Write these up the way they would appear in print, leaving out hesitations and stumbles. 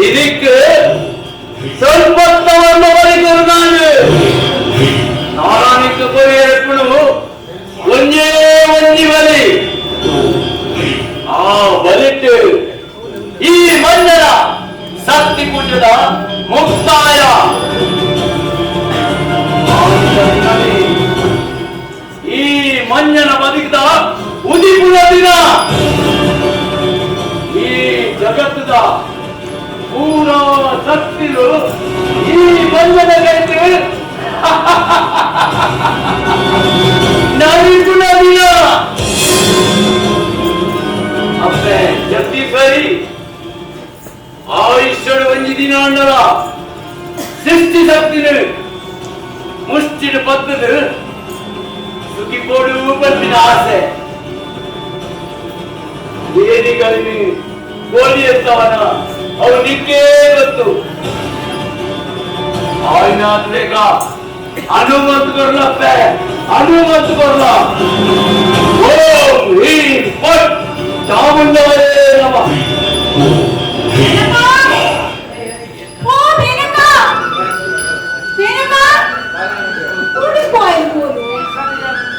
ಇದಕ್ಕೆ ಸ್ವಲ್ಪ ಬಲಿಕೊರುನಾನು ನಾರಾಯಣಕ್ಕೆ ಕೊರಿಯಪ್ಪನು ಒಂದೇ ಒಂಜಿ ಬಲಿ ಆ ಬಲಿಟ್ಟು ಈ ಮಂಜನ ಸಕ್ತಿ ಪೂಜದ ಮುಕ್ತಾಯ. ಈ ಮಂಜನ ಬದುಕಿದ ಉದಿಪುರ ದಿನ ಈ ಜಗತ್ತದ ಪೂರಾ ಸಕ್ತಿಲು ಈ ಮಂಜನ ಕೈತು ನರಿಪುನ ದಿನ. ಅಪ್ಪೆ ಜಗದೀಶ್ವರಿ ಆಯುಷ್ಯಡು ಒಂಜಿ ದಿನ ಅಂಡಲ ಸೃಷ್ಟಿ ಶಕ್ತಿನ ಮುಷ್ಟಿನ ಪತ್ತದು ಸುಖಿಪೋಡು ಪನ್ಪಿನ ಆಸೆ. ಏನಿಗಳಿನಿ ಕೋಲಿ ಎತ್ತವನ ಅವು ನಿಕ್ಕೇ ಗೊತ್ತು. ಆಯ್ನಾದ್ರೇಗ ಹನುಮಂತ ಕೊರ್ಲಪ್ಪೆ, ಹನುಮಂತ ಕೊರ್ಲ. ಓಂ ಹೀಂ ಫಟ್ ಚಾಮುಂಡವರೇ ನಮಃ. ಓ ಮೇನಕ, ಮೇನಕ, ಉಡುಪಾಯಲು ಮೂಲು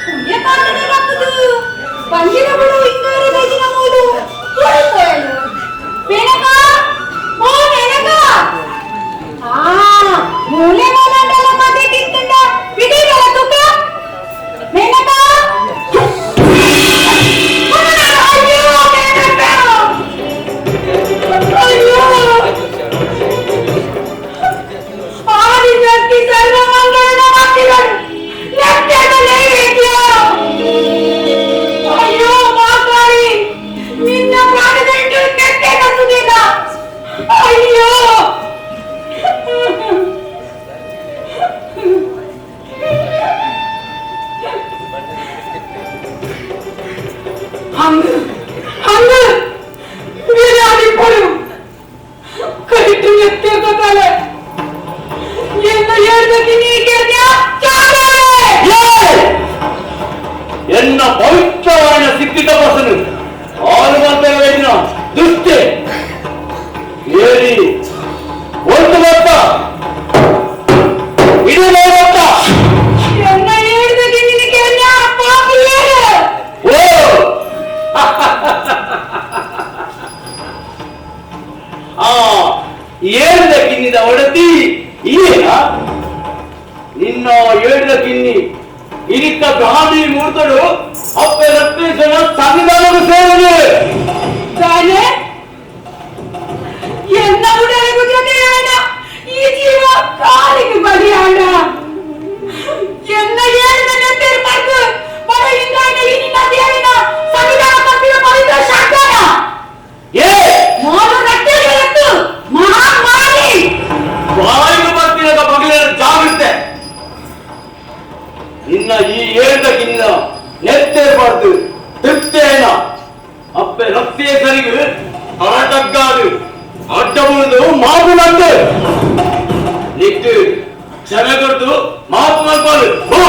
ಪುಣ್ಯಕಾಂಡದ ರಕ್ಕದು ಬಂಜಿನ ಬಿಡು ಇಂಗಾರ ಬೈದಿನ ಮೂಲು ಉಡುಪಾಯಲು. ಮೇನಕ, ಓ ಮೇನಕ, ಆ ಮೂಲೆ ಮೂಲಾಂಡಲ ಮದೆ ಕಿತ್ತಂಡ ಬಿಡಿ ತುಕ. ಮೇನಕ, ಅಯ್ಯೋ ಮೇನಕ, ಅಯ್ಯೋ ಆದಿಶಕ್ತಿ ಸರ್ವಮಂಗಳ ಮಾಡ್ತಿದ್ದಾರೆ. ಲೆಕ್ಕದ ನೈವೇದ್ಯ. ಅಯ್ಯೋ ಮಾತಾಡಿ ನಿನ್ನ ಪ್ರಾಣದಂಟು ಕೆಟ್ಟೆ ಕಸುದಿಲ್ಲ. ಅಯ್ಯೋ ಹಂಗ ಹಂಗ ವೀರಾದಿ ಕೊಡು ಕೈಟು ಎತ್ತಿರ್ತಲೆ ಎನ್ನ ಹೇಳ್ದಕ್ಕೆ ನೀ ಕೇಳ್ತ್ಯಾ ಚಾಮರಾಜೇ? ಎನ್ನ ಪವಿತ್ರವಾದ ಸಿದ್ಧಿ ತಪಸ್ಸನು ಆಳುವಂತ ದುಷ್ಟೆ ಏರಿ ಒಂದು ಮೊತ್ತ ಇದು ಮೊತ್ತ. ಎನ್ನ ಹೇಳ್ದಕ್ಕೆ ನೀನು ಕೇಳ್ತ್ಯಾ ಪಾಪಿ ಏಳು? ಓ ಆ ಏಳಿದ ಕಿನ್ನಿದ ಒಡತಿ ಈನ ನಿನ್ನ ಏಳಿದ ಕಿನ್ನಿ ಇರಿತ್ತ ಬ್ರಾಹ್ಮಿ ಮೂರ್ತಡು ಅಪ್ಪೆ ರತ್ನೇಶ್ವರ ಸನ್ನಿಧಾನದ ಸೇರದು. ತಾನೆ ಎನ್ನ ಉಡಲಿಗೂ ಜೊತೆಯಾಣ ಈ ಜೀವ ಕಾಲಿಗೆ ಬಲಿಯಾಣ. ಎನ್ನ ಏಳಿದ ನೆತ್ತೆರು ಪಡೆದು ಬಡ ಇಂದ್ರಾಯಣ ಈ ನಿನ್ನ ದೇವಿನ ಸನ್ನಿಧಾನ ತಪ್ಪಿದ ಪವಿತ್ರ ಶಾಂತಾನ. ಏ ಮೋದು ರಟ್ಟೆಗಳು ಮಹಾಮಾರಿ. ಬಾಯಿಗೆ ಬರ್ತಿರದ ಮಗಳಿನ ಜಾಗೃತೆ ನಿನ್ನ ಈ ಏಳಿದ ಕಿನ್ನ ನೆತ್ತೇರ್ಬಾರ್ದು ತೃಪ್ತೇನ ಅಪ್ಪೆ ರಕ್ತೇಸರಿಗೆ ಹರಟಗ್ಗಾದು ಅಡ್ಡ ಉಳಿದು ಮಾಪು ನಂದು ನಿಕ್ಕು ಕ್ಷಮೆ ಕೊಡ್ತು ಮಾಪು ಮಲ್ಪಾಲು. ಹೋ.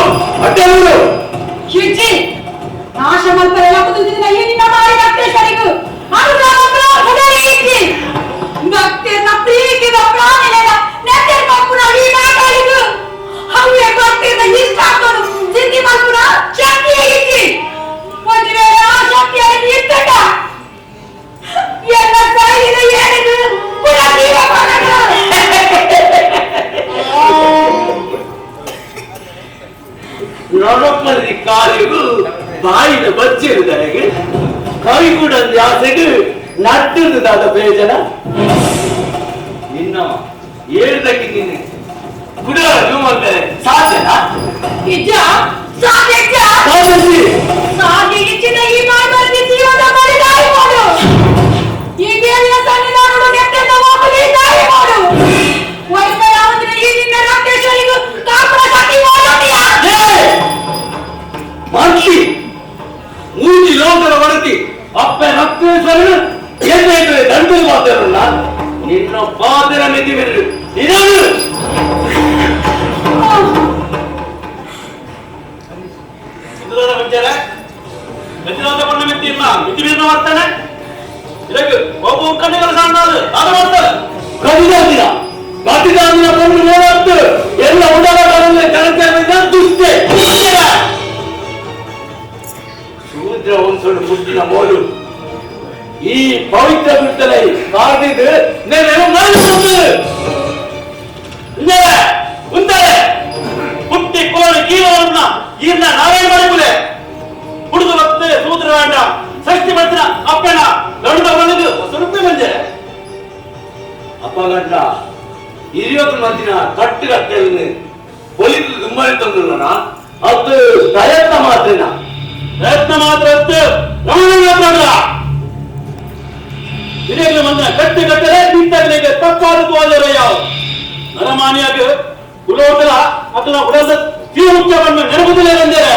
ನರಮಾನ್ಯ ಬಚ್ಚಿರುದರೆಗೆ ಕೈ ಕೂಡ ಆಸೆಗೆ ನಟ್ಟಿರುದಾದ ಪ್ರಯೋಜನ ನಿನ್ನ ಏಳ್ದಕ್ಕೆ ನಿನ್ನ ಕುಡ ಮಾಡ್ತಾರೆ ಸಾಧ್ಯನಾ ಇಜ್ಜ ಸಾಧ್ಯ ಇಜ್ಜ ಸಾಧಿಸಿ ಸಾಧ್ಯ ಇಚ್ಚಿನ ಈ ಮಾರ್ಗದಲ್ಲಿ ಜೀವನ ಬರಿದಾಯಿ ಮಾಡು. ಈ ದೇವಿಯ ಸನ್ನಿಧಾನವು ನೆಟ್ಟನ್ನ ವಾಪಲಿ ದಾರಿ ಮಾಡು. ವೈದ್ಯರಾವಂತಿನ ಈ ನಿನ್ನ ರಕ್ತೇಶ್ವರಿಗೂ ಕಾಪುರ ಕಟ್ಟಿ ಮಾಡೋದಿಯ. ಮಹರ್ಷಿ ಮೂಜಿ ಲೋಕದ ಒಡತಿ ಅಪ್ಪೆ ರಕ್ತೇಶ್ವರನು ಎಣ್ಣೆ ದಂಡದ ಮಾತಾಡಲ್ಲ ನಿನ್ನ ಪಾದರ ಮಿತಿ ಬಿರು ನಿನಗು ಮಾಡ್ತಾನೆ ಇದಕ್ಕೆ ಒಬ್ಬ ಕಣ್ಣುಗಳು ಸಣ್ಣ ಅದು ಮಾಡ್ತಾರೆ ಕವಿದಾದಿನ ಕವಿದಾದಿನ ಬಂದು ನೋಡತ್ತು ಎಲ್ಲ ಉಡಲಗಳಲ್ಲಿ ಕಣಕ್ಕೆ ದುಷ್ಟೆ ಶೂದ್ರ ವಂಶಡು ಮುಟ್ಟಿನ ಮೋಲು ಈ ಪವಿತ್ರ ಬಿಡ್ತಲೆ ಕಾದಿದ್ದು నేను ಮನಸ್ಸು ಉಂತಾರೆ ಹುಟ್ಟಿ ಕೋಲು ಕೀಲವನ್ನ ಈರ್ನ ನಾರಾಯಣ ಮಾಡಿಕುಲೆ ಹುಡುಗ ಮತ್ತೆ ಸೂತ್ರ വേണ്ട ಷಷ್ಠಿ ಮತ್ತಿನ ಅಪ್ಪಣ ಗಂಡ ಬಂದಿದ್ದು ಸುರುಪೆ ಮಂಜೆ ಅಪ್ಪಗಂಡ ಹಿರಿಯೊಬ್ಬ ಮತ್ತಿನ ಕಟ್ಟು ಕಟ್ಟೆಯನ್ನು ಒಲಿದು ದುಮ್ಮಳಿ ತಂದುಳ್ಳನ ಅದು ಪ್ರಯತ್ನ ಮಾತ್ರನ ಪ್ರಯತ್ನ ಮಾತ್ರ ಅತ್ತು ರಮಣ ಮಾತ್ರ ಅಲ್ಲ ಹಿರಿಯರು ಮಂದಿನ ಕಟ್ಟಿ ಕಟ್ಟಲೆ ನಿಂತಗಳಿಗೆ ತಪ್ಪಾದ ತೋಜರೆ ಯಾವ ನರಮಾನಿಯಾಗ ಕುಲೋಟಲ ಅದನ್ನ ಉಡದ ತೀವ್ರವನ್ನು ನೆನಪುದಿಲ್ಲ ಎಂದರೆ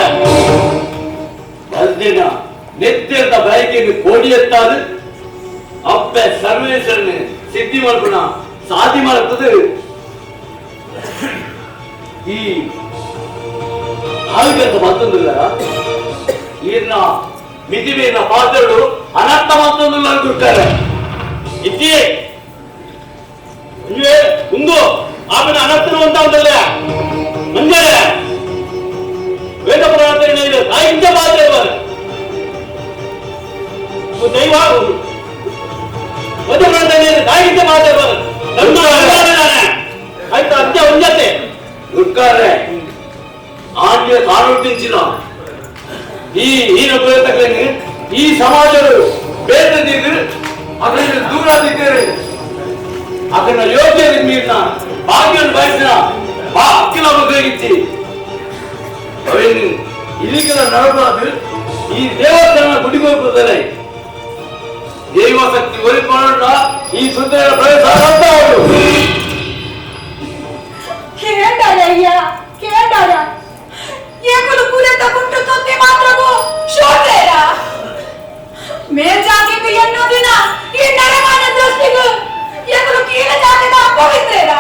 ಮರ್ದಿನ ನೆತ್ತಿರ್ದ ಬಯಕೆಗೆ ಕೋಡಿ ಎತ್ತಾದು ಅಪ್ಪೆ ಸರ್ವೇಶ್ವರന് ಸಿದ್ಧಿ ಮಲ್ಪುಣ ಸಾಧಿ ಮಾಡ್ತದೆ ಈ ಹಾವಿಗಂತ ಮತ್ತೊಂದಿಲ್ಲ ಈರ್ನ ಮಿತಿಬೇನ ಪಾತ್ರಗಳು ಅನರ್ಥ ಮತ್ತೊಂದಿಲ್ಲ ಅಂತಾರೆ ಇಜ್ಜಿ ಒಂಜೆ ಒಂದು ಆಮೇಲೆ ಅನರ್ಥನ ಅಂತ ಉಂಟಲ್ಲ ಮಂಜರೆ ವೇದ ಪುರಾಣ ತಾయింಚ ಪಾತ್ರ ಇವರು ದೈವ ವೇದ ಪುರಾಣ ತಾయింಚ ಪಾತ್ರ ಇವರು ನಮ್ಮ ಆಯ್ತಾ ಅಜ್ಜ ಒಂಜತೆ ಉಟ್ಕಾರೆ ಆಂಡ್ಯ ಕಾಣುಟ್ಟಿಂಚಿನ ಈ ಈನ ಪ್ರಯತ್ನಗಳನ್ನು ಈ ಸಮಾಜರು ಬೇಡದಿದ್ದು ಅದನ್ನು ದೂರ ದಿದ್ದರೆ ಅದನ್ನ ಯೋಗ್ಯ ಮೀರಿನ ಭಾಗ್ಯವನ್ನು ಬಯಸಿನ ಬಾ ಅಕ್ಕಿನ ಉಪಯೋಗಿಸಿ ಅವೇನು ಇಲ್ಲಿಗೆಲ್ಲ ನಡಬಾರ್ದು. ಈ ದೇವಸ್ಥಾನ ಗುಡಿಗೋಗ್ತದೆ ದೈವಶಕ್ತಿ ಒಲಿಪಾಡ ಈ ಸುಂದರ ಪ್ರವೇಶ ಅವರು ಕೇಂಡರಯ್ಯ ಕೇಂಡರ ಏಕಲು ಕುಲದ ಗುಂಟು ತೊತ್ತಿ ಮಾತ್ರವೂ ಶೋಧೇರ ಮೇಲ್ಜಾತಿಗೆ ಎನ್ನೋ ದಿನ ಈ ನರಮಾನ ದೃಷ್ಟಿಗೂ ಏಕಲು ಕೀಳ ಜಾತಿದ ಅಪವಿತ್ರೇರ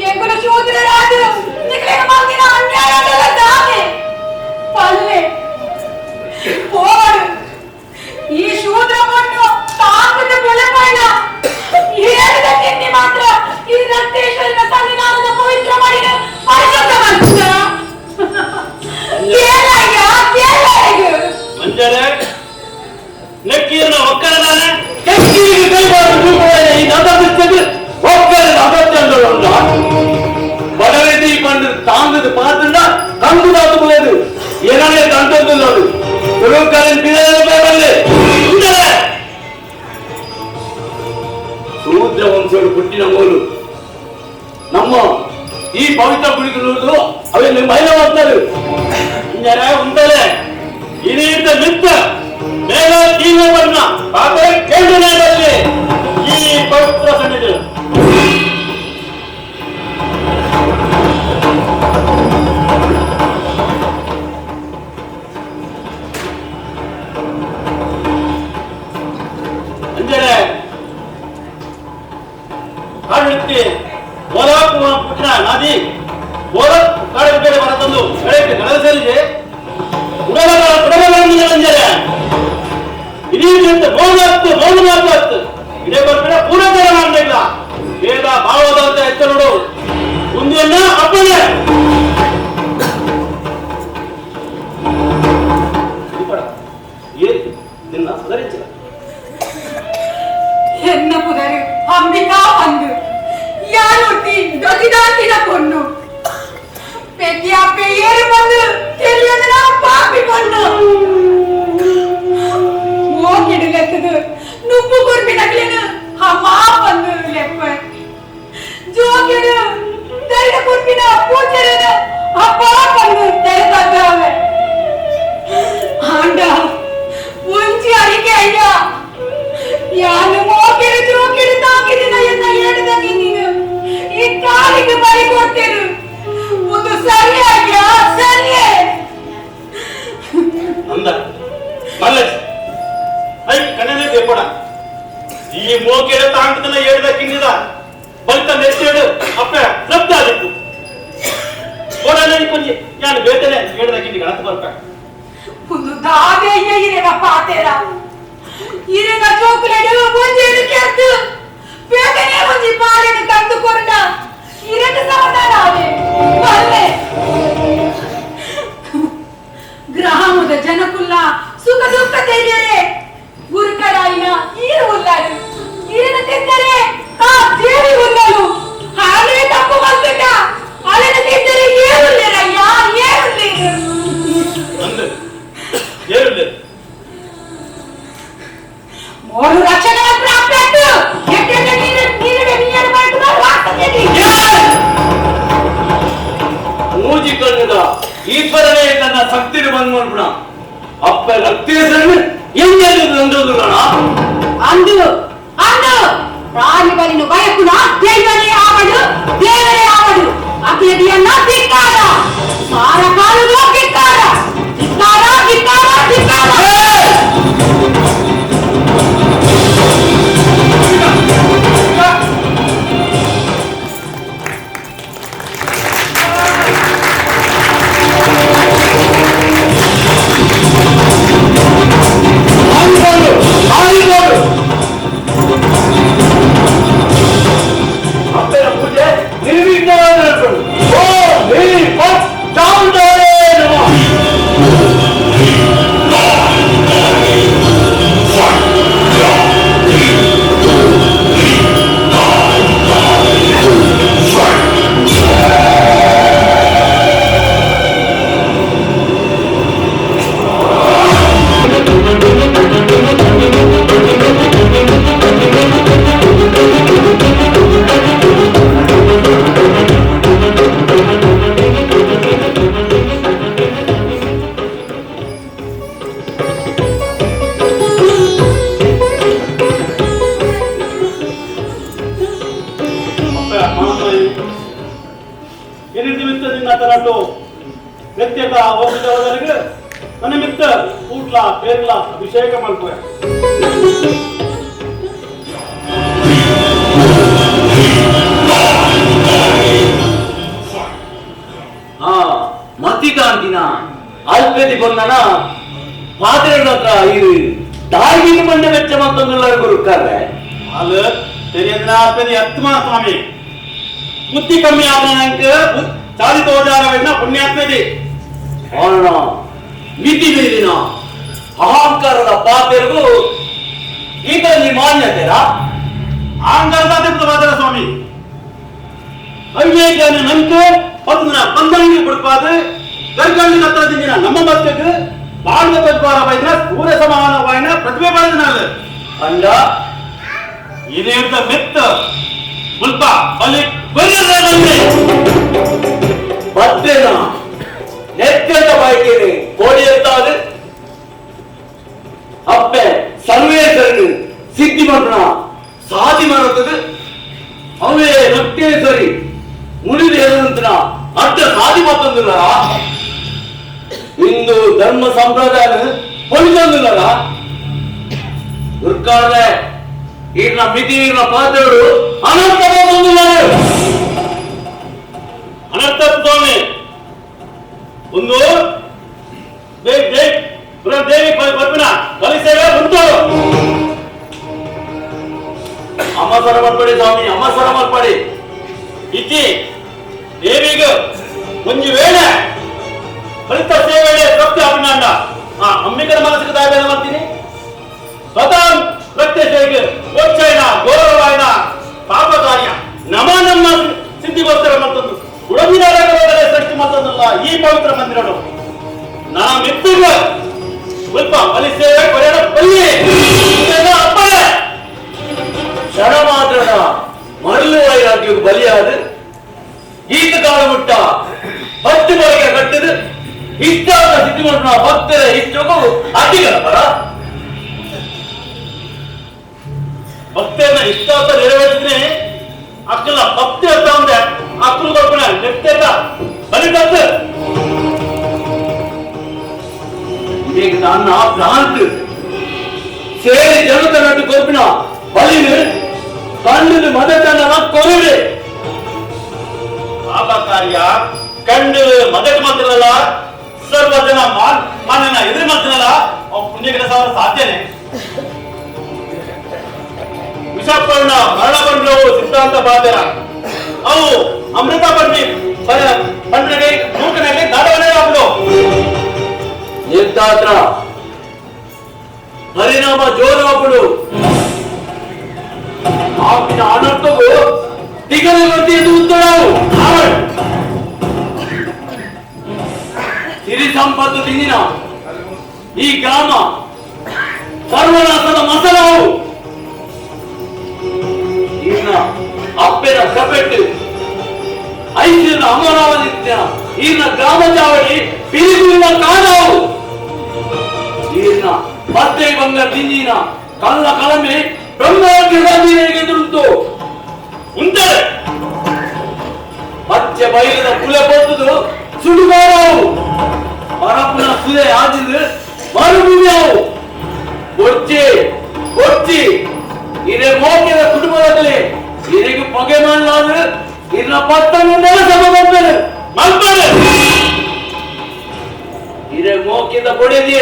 ಏಕಲು ಶೂದ್ರರಾದರು ನಿಕ್ಲೆಗ ಮಂದಿನ ಅನ್ಯಾಯದಲ್ಲ ದಾನೆ ಪಲ್ಲೆ ಹೋಗಡು ಈ ಶೂದ್ರ ಮಣ್ಣು ತಾಕದ ಬೆಳೆಪಾಯಣ ಹೇಳಿದ ತಿಂಡಿ ಮಾತ್ರ ಈ ರಕ್ತೇಶ್ವರನ ಸನ್ನಿಧಾನದ ಪವಿತ್ರ ಮಾಡಿದ ಪರಿಶುದ್ಧ ಮಾಡ್ತೀರ ಕೇಳಯ್ಯ ಕೇಳಯ್ಯ ಮಂಜರೆ ನೆಕ್ಕೀರ್ನ ಒಕ್ಕರದಾನೆ ಕೆಕ್ಕಿಗೆ ಕೈಬಾರದು ಈ ನಗರಕ್ಕೆ ಒಕ್ಕಲಿನ ಅಗತ್ಯಂಗಳು ಬಡವೇದಿ ಪಂಡು ತಾಂಗದ ಪಾತ್ರ ಕಂದು ದಾತು ಏನಾನೇ ತಂತದ್ದು ಅದು ತುಳುಕಾಲಿನ ಪಿರೇ ಉಂಟರೆ ಶೂದ್ರ ವಂಶಗಳು ಹುಟ್ಟಿನ ಮೋಲು ನಮ್ಮ ಈ ಪವಿತ್ರ ಗುಡಿಗಳು ಅವೇ ನಿಮ್ಮ ಮಹಿಳಾ ಮಾಡ್ತಾರೆ ಮಂಜರೆ ಉಂಟಲೆ ಇಡೀ ಮಿತ್ತ ಮೇಲ ಕೀಲ ಬಣ್ಣ ಪಾಪ ಕೇಂದ್ರದಲ್ಲಿ ಈ ಪವಿತ್ರ ಸನ್ನಿಧಿ ಅಂಜರೆ ಕಾಡುತ್ತಿ ಗೋಲಾಪುರ ನದಿ ಗೋಲ ಕಾಡು ಬೇರೆ ಬರತಂದು ಬೆಳಗ್ಗೆ ಕಳೆದ ಸೇರಿದೆ ಉಡಲಗಳ ಉಡಲಗಳ ಅಂಜರೆ ಇಡೀ ಬೋಧತ್ತು ಬೋಧ ಮಾತು ಇದೇ ಬರ್ಬೇಡ ಪೂರ್ವಜರ ಮಾಡಲಿಲ್ಲ ವೇದ ಭಾವದ ಅಂತ ಎತ್ತ ನೋಡು ಮುಂದೆಯನ್ನ ಅಪ್ಪಣೆ ಏನ್ ನಿನ್ನ ಸುಧಾರಿಸಿಲ್ಲ. ಅಯ್ಯ ಯಾನು ಮೋಕೆರೆ ಜೋಕೆರೆ ತಾಕಿದಿನ ಎನ್ನ ಹೇಳಿದಂಗೆ ನೀನು ಈ ಕಾಲಿಗೆ ಬಲಿ ಕೊಡ್ತೇನೆ ಒಂದು ಸರಿ ಅಯ್ಯ ಸರಿಯೇ ಅಂದ ಮಲ್ಲಜ್ I ಕಣ್ಣನೇ ದೇಪಡ ಈ ಮೋಕೆರೆ ತಾಂಕದನ ಹೇಳಿದ ಕಿಂಡಿದ ಬಲಿತ ನೆಚ್ಚೇಡು ಅಪ್ಪ ತೃಪ್ತಿ ಆಗಿತ್ತು ಓಡಾನೆ ಕೊಂಚ ಯಾನು ಬೇತನೆ ಹೇಳಿದ ಕಿಂಡಿ ಗಣತ ಬರ್ಪ ಒಂದು ದಾದೆ ಅಯ್ಯ ಇರೇನ ಪಾತೇರ ಇರೇನ ಜೋಕುಲೆಡು ಒಂಜೇನು ಕೆರ್ತು ಬೇತನೆ ಒಂಜಿ ಬಾಲೆನು ತಂದು ಕೊರಂಡ ಇರೇನ ಸಮಾಧಾನ ಆವೆ ಬಲ್ಲೆ ಗ್ರಾಮದ ಜನಕುಲ್ಲ ಸುಖ ದುಃಖ తెలిಯರೆ ಗುರುಕರಾಯಿನ ಈರು ಉಲ್ಲಾರು ಈರನ ತಿಂದರೆ ಆ ದೇವಿ ಉಲ್ಲಲು ಹಾಲೇ ತಪ್ಪು ಬಂತುಂಡ ಅಲೆನ ತಿಂದರೆ ಏರುಲ್ಲೇರಯ್ಯ ಏರುಲ್ಲೇರು ಅಂದ ಏರುಲ್ಲೇರು ಮೋರು ರಕ್ಷಣೆ ಪ್ರಾಪ್ತ ಆಯ್ತು ಎಟ್ಟೆಟ್ಟ ನೀರು ನೀರು ನೀರು ಮಾಡ್ಕೊಂಡು ವಾಸನೆ ಮೂಜಿ ಕಣ್ಣದ ಈಶ್ವರನೇ ತನ್ನ ಶಕ್ತಿಗೆ ಬಂದ್ ಮಾಡ್ಬಿಡ ಅಪ್ಪ ರಕ್ತೇಶ್ವರನು ಎಂದೆಂದು ನಂದೋದುಲ್ಲಣ ಅಂದು ಅಂದು ಪ್ರಾಣಿಗಳಿನ ಬಯಕುನ ದೇವರೇ ಆವಡು ದೇವರೇ ಆವಡು ಅತಿಯದಿಯನ್ನ ಧಿಕ್ಕಾರ ಸಾರ ಕಾಲುಗಳು ಧಿಕ್ಕಾರ ಧಿಕ್ಕಾರ ಧಿಕ್ಕಾರ ಧಿಕ್ಕಾರ ಆಳಿಗೋಡು ಆಳಿಗೋಡು ಅಪ್ಪನ ಪೂಜೆ ನಿರ್ವಿಘ್ನವಾಗಿ ನಡ್ಕೊಂಡು ಓಂ ಹ್ರೀಂ ಫಟ್ ಚಾಮುಂಡಾಯೇ ನಮಃ. ಅಪ್ಪ ಮಾತಾಯಿ ಎನಿರ್ದಿ ಮಿತ್ತ ನಿನ್ನ ತರಾಟು ವ್ಯಕ್ತಿಯತ ಹೋಗಿದ್ದವರಿಗೆ ನನ್ನ ಮಿತ್ತ ಊಟ್ಲ ಪೇರ್ಲ ಅಭಿಷೇಕ ಮಲ್ಪುವೆ ಆ ಮತಿಕಾಂತಿನ ಅಲ್ಪೇತಿ ಬಂದನ ಪಾತ್ರೆಗಳ ಹತ್ರ ಇದು ತಾಯಿಗೆ ಮಂಡೆ ವೆಚ್ಚ ಮತ್ತೊಂದು ಗುರುಕಾರೆ ಅಲ್ಲ ತೆರಿಯಂದ್ರ ಆತ್ಮದಿ ಅತ್ಮ ಸ್ವಾಮಿ ಬುದ್ಧಿ ಕಮ್ಮಿ ಆದ ಚಾಲಿ ತೋಜಾರವೆನ್ನ ಪುಣ್ಯಾತ್ಮದಿ ಅಣ್ಣ ಮಿತಿ ಮೀರಿನ ಅಹಂಕಾರದ ಪಾತ್ರೆಗೂ ಈತರಲ್ಲಿ ಮಾನ್ಯತೆರಾ ಆಂಗರದ ಮಾತ್ರ ಸ್ವಾಮಿ ಅವಿವೇಕನ ನಂಕು ಪದ್ಮನ ಬಂದಂಗಿ ಬಿಡ್ಪಾದ ಗರ್ಗಳ್ಳಿ ಹತ್ರ ದಿಂಜಿನ ನಮ್ಮ ಮತ್ತಕ್ಕೆ ಬಾಳ್ವ ತಜ್ವಾರ ವೈದ್ಯ ಸೂರ್ಯ ಸಮಾನ ವಾಯನ ಪ್ರತಿಭೆ ಬಾಳದನಾಲ ಅಂಡ ಇದೇರ್ದ ಮೆತ್ತ ಮುಲ್ಪ ಬಲಿ ಬರಿಯಲ್ಲ ಬಂದೆ ಬತ್ತೇನ ನೆತ್ಯದ ಬಾಯ್ಕೇನೆ ಕೋಡಿ ಎತ್ತಾದ ಅಪ್ಪೆ ಸರ್ವೇಶ್ವರನು ಸಿದ್ಧಿ ಮಾಡ್ಣ ಸಾಧಿ ಮಾಡುತ್ತದೆ ಅವೇ ರಕ್ತೇಶ್ವರಿ ಮುನಿದ ಹೇಳಂತನ ಅಡ್ಡ ಸಾಧಿ ಮತ್ತೊಂದಿಲ್ಲ ಹಿಂದೂ ಧರ್ಮ ಸಂಪ್ರದಾಯ ಪೊಲಿಸೊಂದಿಲ್ಲ ದುರ್ಗಾಳೆ ಈಗಿನ ಮಿತಿ ಈಗಿನ ಪಾತ್ರಗಳು ಅನಂತ ಅನರ್ಥ ಸ್ವಾಮಿ ಒಂದು ದೇವಿ ಬರ್ಪಿನ ಬಲಿ ಸೇವೆ ಉಂಟು ಅಮಸರ ಮಲ್ಪಡಿ ಸ್ವಾಮಿ, ಅಮಸರ ಮಲ್ಪಡಿ. ಇತಿ ದೇವಿಗೆ ಒಂದು ವೇಳೆ ಫಲಿತ ಸೇವೆಳೆ ತೃಪ್ತಿ ಅಭಿನಂದ ಆ ಅಂಬಿಕರ ಮನಸ್ಸಿಗೆ ದಾಬೇನ ಮಾಡ್ತೀನಿ. ಸ್ವತಃ ಪ್ರತ್ಯಕ್ಷ ಓಕ್ಷಯನ ಗೌರವಾಯನ ಪಾಪ ಕಾರ್ಯ ನಮ ನಮ್ಮ ಸಿದ್ಧಿಗೋಸ್ಕರ ಮತ್ತೊಂದು ಗುಣವಿನಾರಕವಾದರೆ ಸೃಷ್ಟಿ ಮತ್ತೊಂದಲ್ಲ ಈ ಪವಿತ್ರ ಮಂದಿರನು ನಾ ಮಿತ್ತಿಗ ಸ್ವಲ್ಪ ಬಲಿ ಸೇವೆ ಕೊರೆಯ ಬಲ್ಲಿ ಅಪ್ಪಳೆ ಕ್ಷಣ ಮಾತ್ರ ಮರಳು ವೈರಾಗ್ಯಕ್ಕೆ ಬಲಿಯಾದ ಈತ ಕಾಲ ಮುಟ್ಟ ಹತ್ತು ಬಳಿಗೆ ಕಟ್ಟಿದ ಇಷ್ಟಾದ ಸಿದ್ಧಿ ಭಕ್ತರ ಇಷ್ಟಕ್ಕೂ ಅಡ್ಡಿಗಳ ಪರ. ಇಷ್ಟಾರ್ಥ ನೆರವೇರಿಸಿದ್ರೆ ಅಕ್ಕಲ ಭಕ್ತಿ ಅಂತ ಒಂದೆ ಅಕ್ಕಲು ಕೊಡ್ಪಣ ನೆಟ್ಟೆತ ಬಲಿತತ್ತು ಈಗ ನನ್ನ ಭ್ರಾಂತಿ ಸೇರಿ ಜನತ ನಟ್ಟು ಕೊರ್ಪಿನ ಬಲಿನು ಕಣ್ಣು ಮದತನ ಕೊರಡೆ ಪಾಪ ಕಾರ್ಯ ಕಂಡು ಮದಕ್ಕೆ ಮಾತ್ರಲ್ಲ ಸರ್ವ ಜನ ಮಾನನ ಎದುರು ಮಾತ್ರಲ್ಲ ಅವ್ ಪುಣ್ಯ ಕೆಲಸ ಅವರ ಸಾಧ್ಯನೇ. ವಿಷಪರ್ಣ ಮರಣ ಬಂದವು ಸಿದ್ಧಾಂತ ಬಾಧರ ಅವು ಅಮೃತ ಬಂಡಿ ಪಂಡ್ರಿಗೆ ನೂಕನಲ್ಲಿ ದಾಟವನೇ ಆಗ್ಲು ನಿರ್ಧಾತ್ರ ಪರಿಣಾಮ ಜೋರಾಪುಡು ಆಪಿನ ಅನರ್ಥವು ತಿಗಲಂತೆ ಉತ್ತರವು ಸಿರಿ ಸಂಪತ್ತು ತಿಂದಿನ ಈ ಗ್ರಾಮ ಸರ್ವನಾಶದ ಮಸಲವು ಇನ್ನ ಅಪ್ಪೆನ ಕಪೆಟ್ಟು ಐಸಿನ ಅಮರಾವತಿ ಈನ ಗ್ರಾಮ ಚಾವಡಿ ಪಿರಿಗುಳಿನ ಕಾಡವು ಈನ ಪತ್ತೆ ಬಂಗ ತಿಂಜಿನ ಕಲ್ಲ ಕಲಮೆ ಬ್ರಹ್ಮಕ್ಕೆ ಎದುರುಂಟು ಉಂಟರೆ ಪಚ್ಚೆ ಬೈಲದ ಕುಲೆ ಪೊತ್ತದು ಸುಡುಗಾರವು ಪರಪುನ ಸುದೆ ಆದಿದು ಮರುಭೂಮಿಯವು ಒಚ್ಚಿ ಒಚ್ಚಿ ಇದೇ ಮೋಕ್ಯದ ಕುಟುಂಬದಲ್ಲಿ ಇದಕ್ಕೆ ಪೊಗೆ ಮಾಡಲಾದ್ರೆ ಇನ್ನ ಪತ್ತನ್ನು ನೆಲಸಮ ಬಂದರು ಮಲ್ಪರೆ ಇದೇ ಮೋಕ್ಯದ ಬೊಡೆದಿ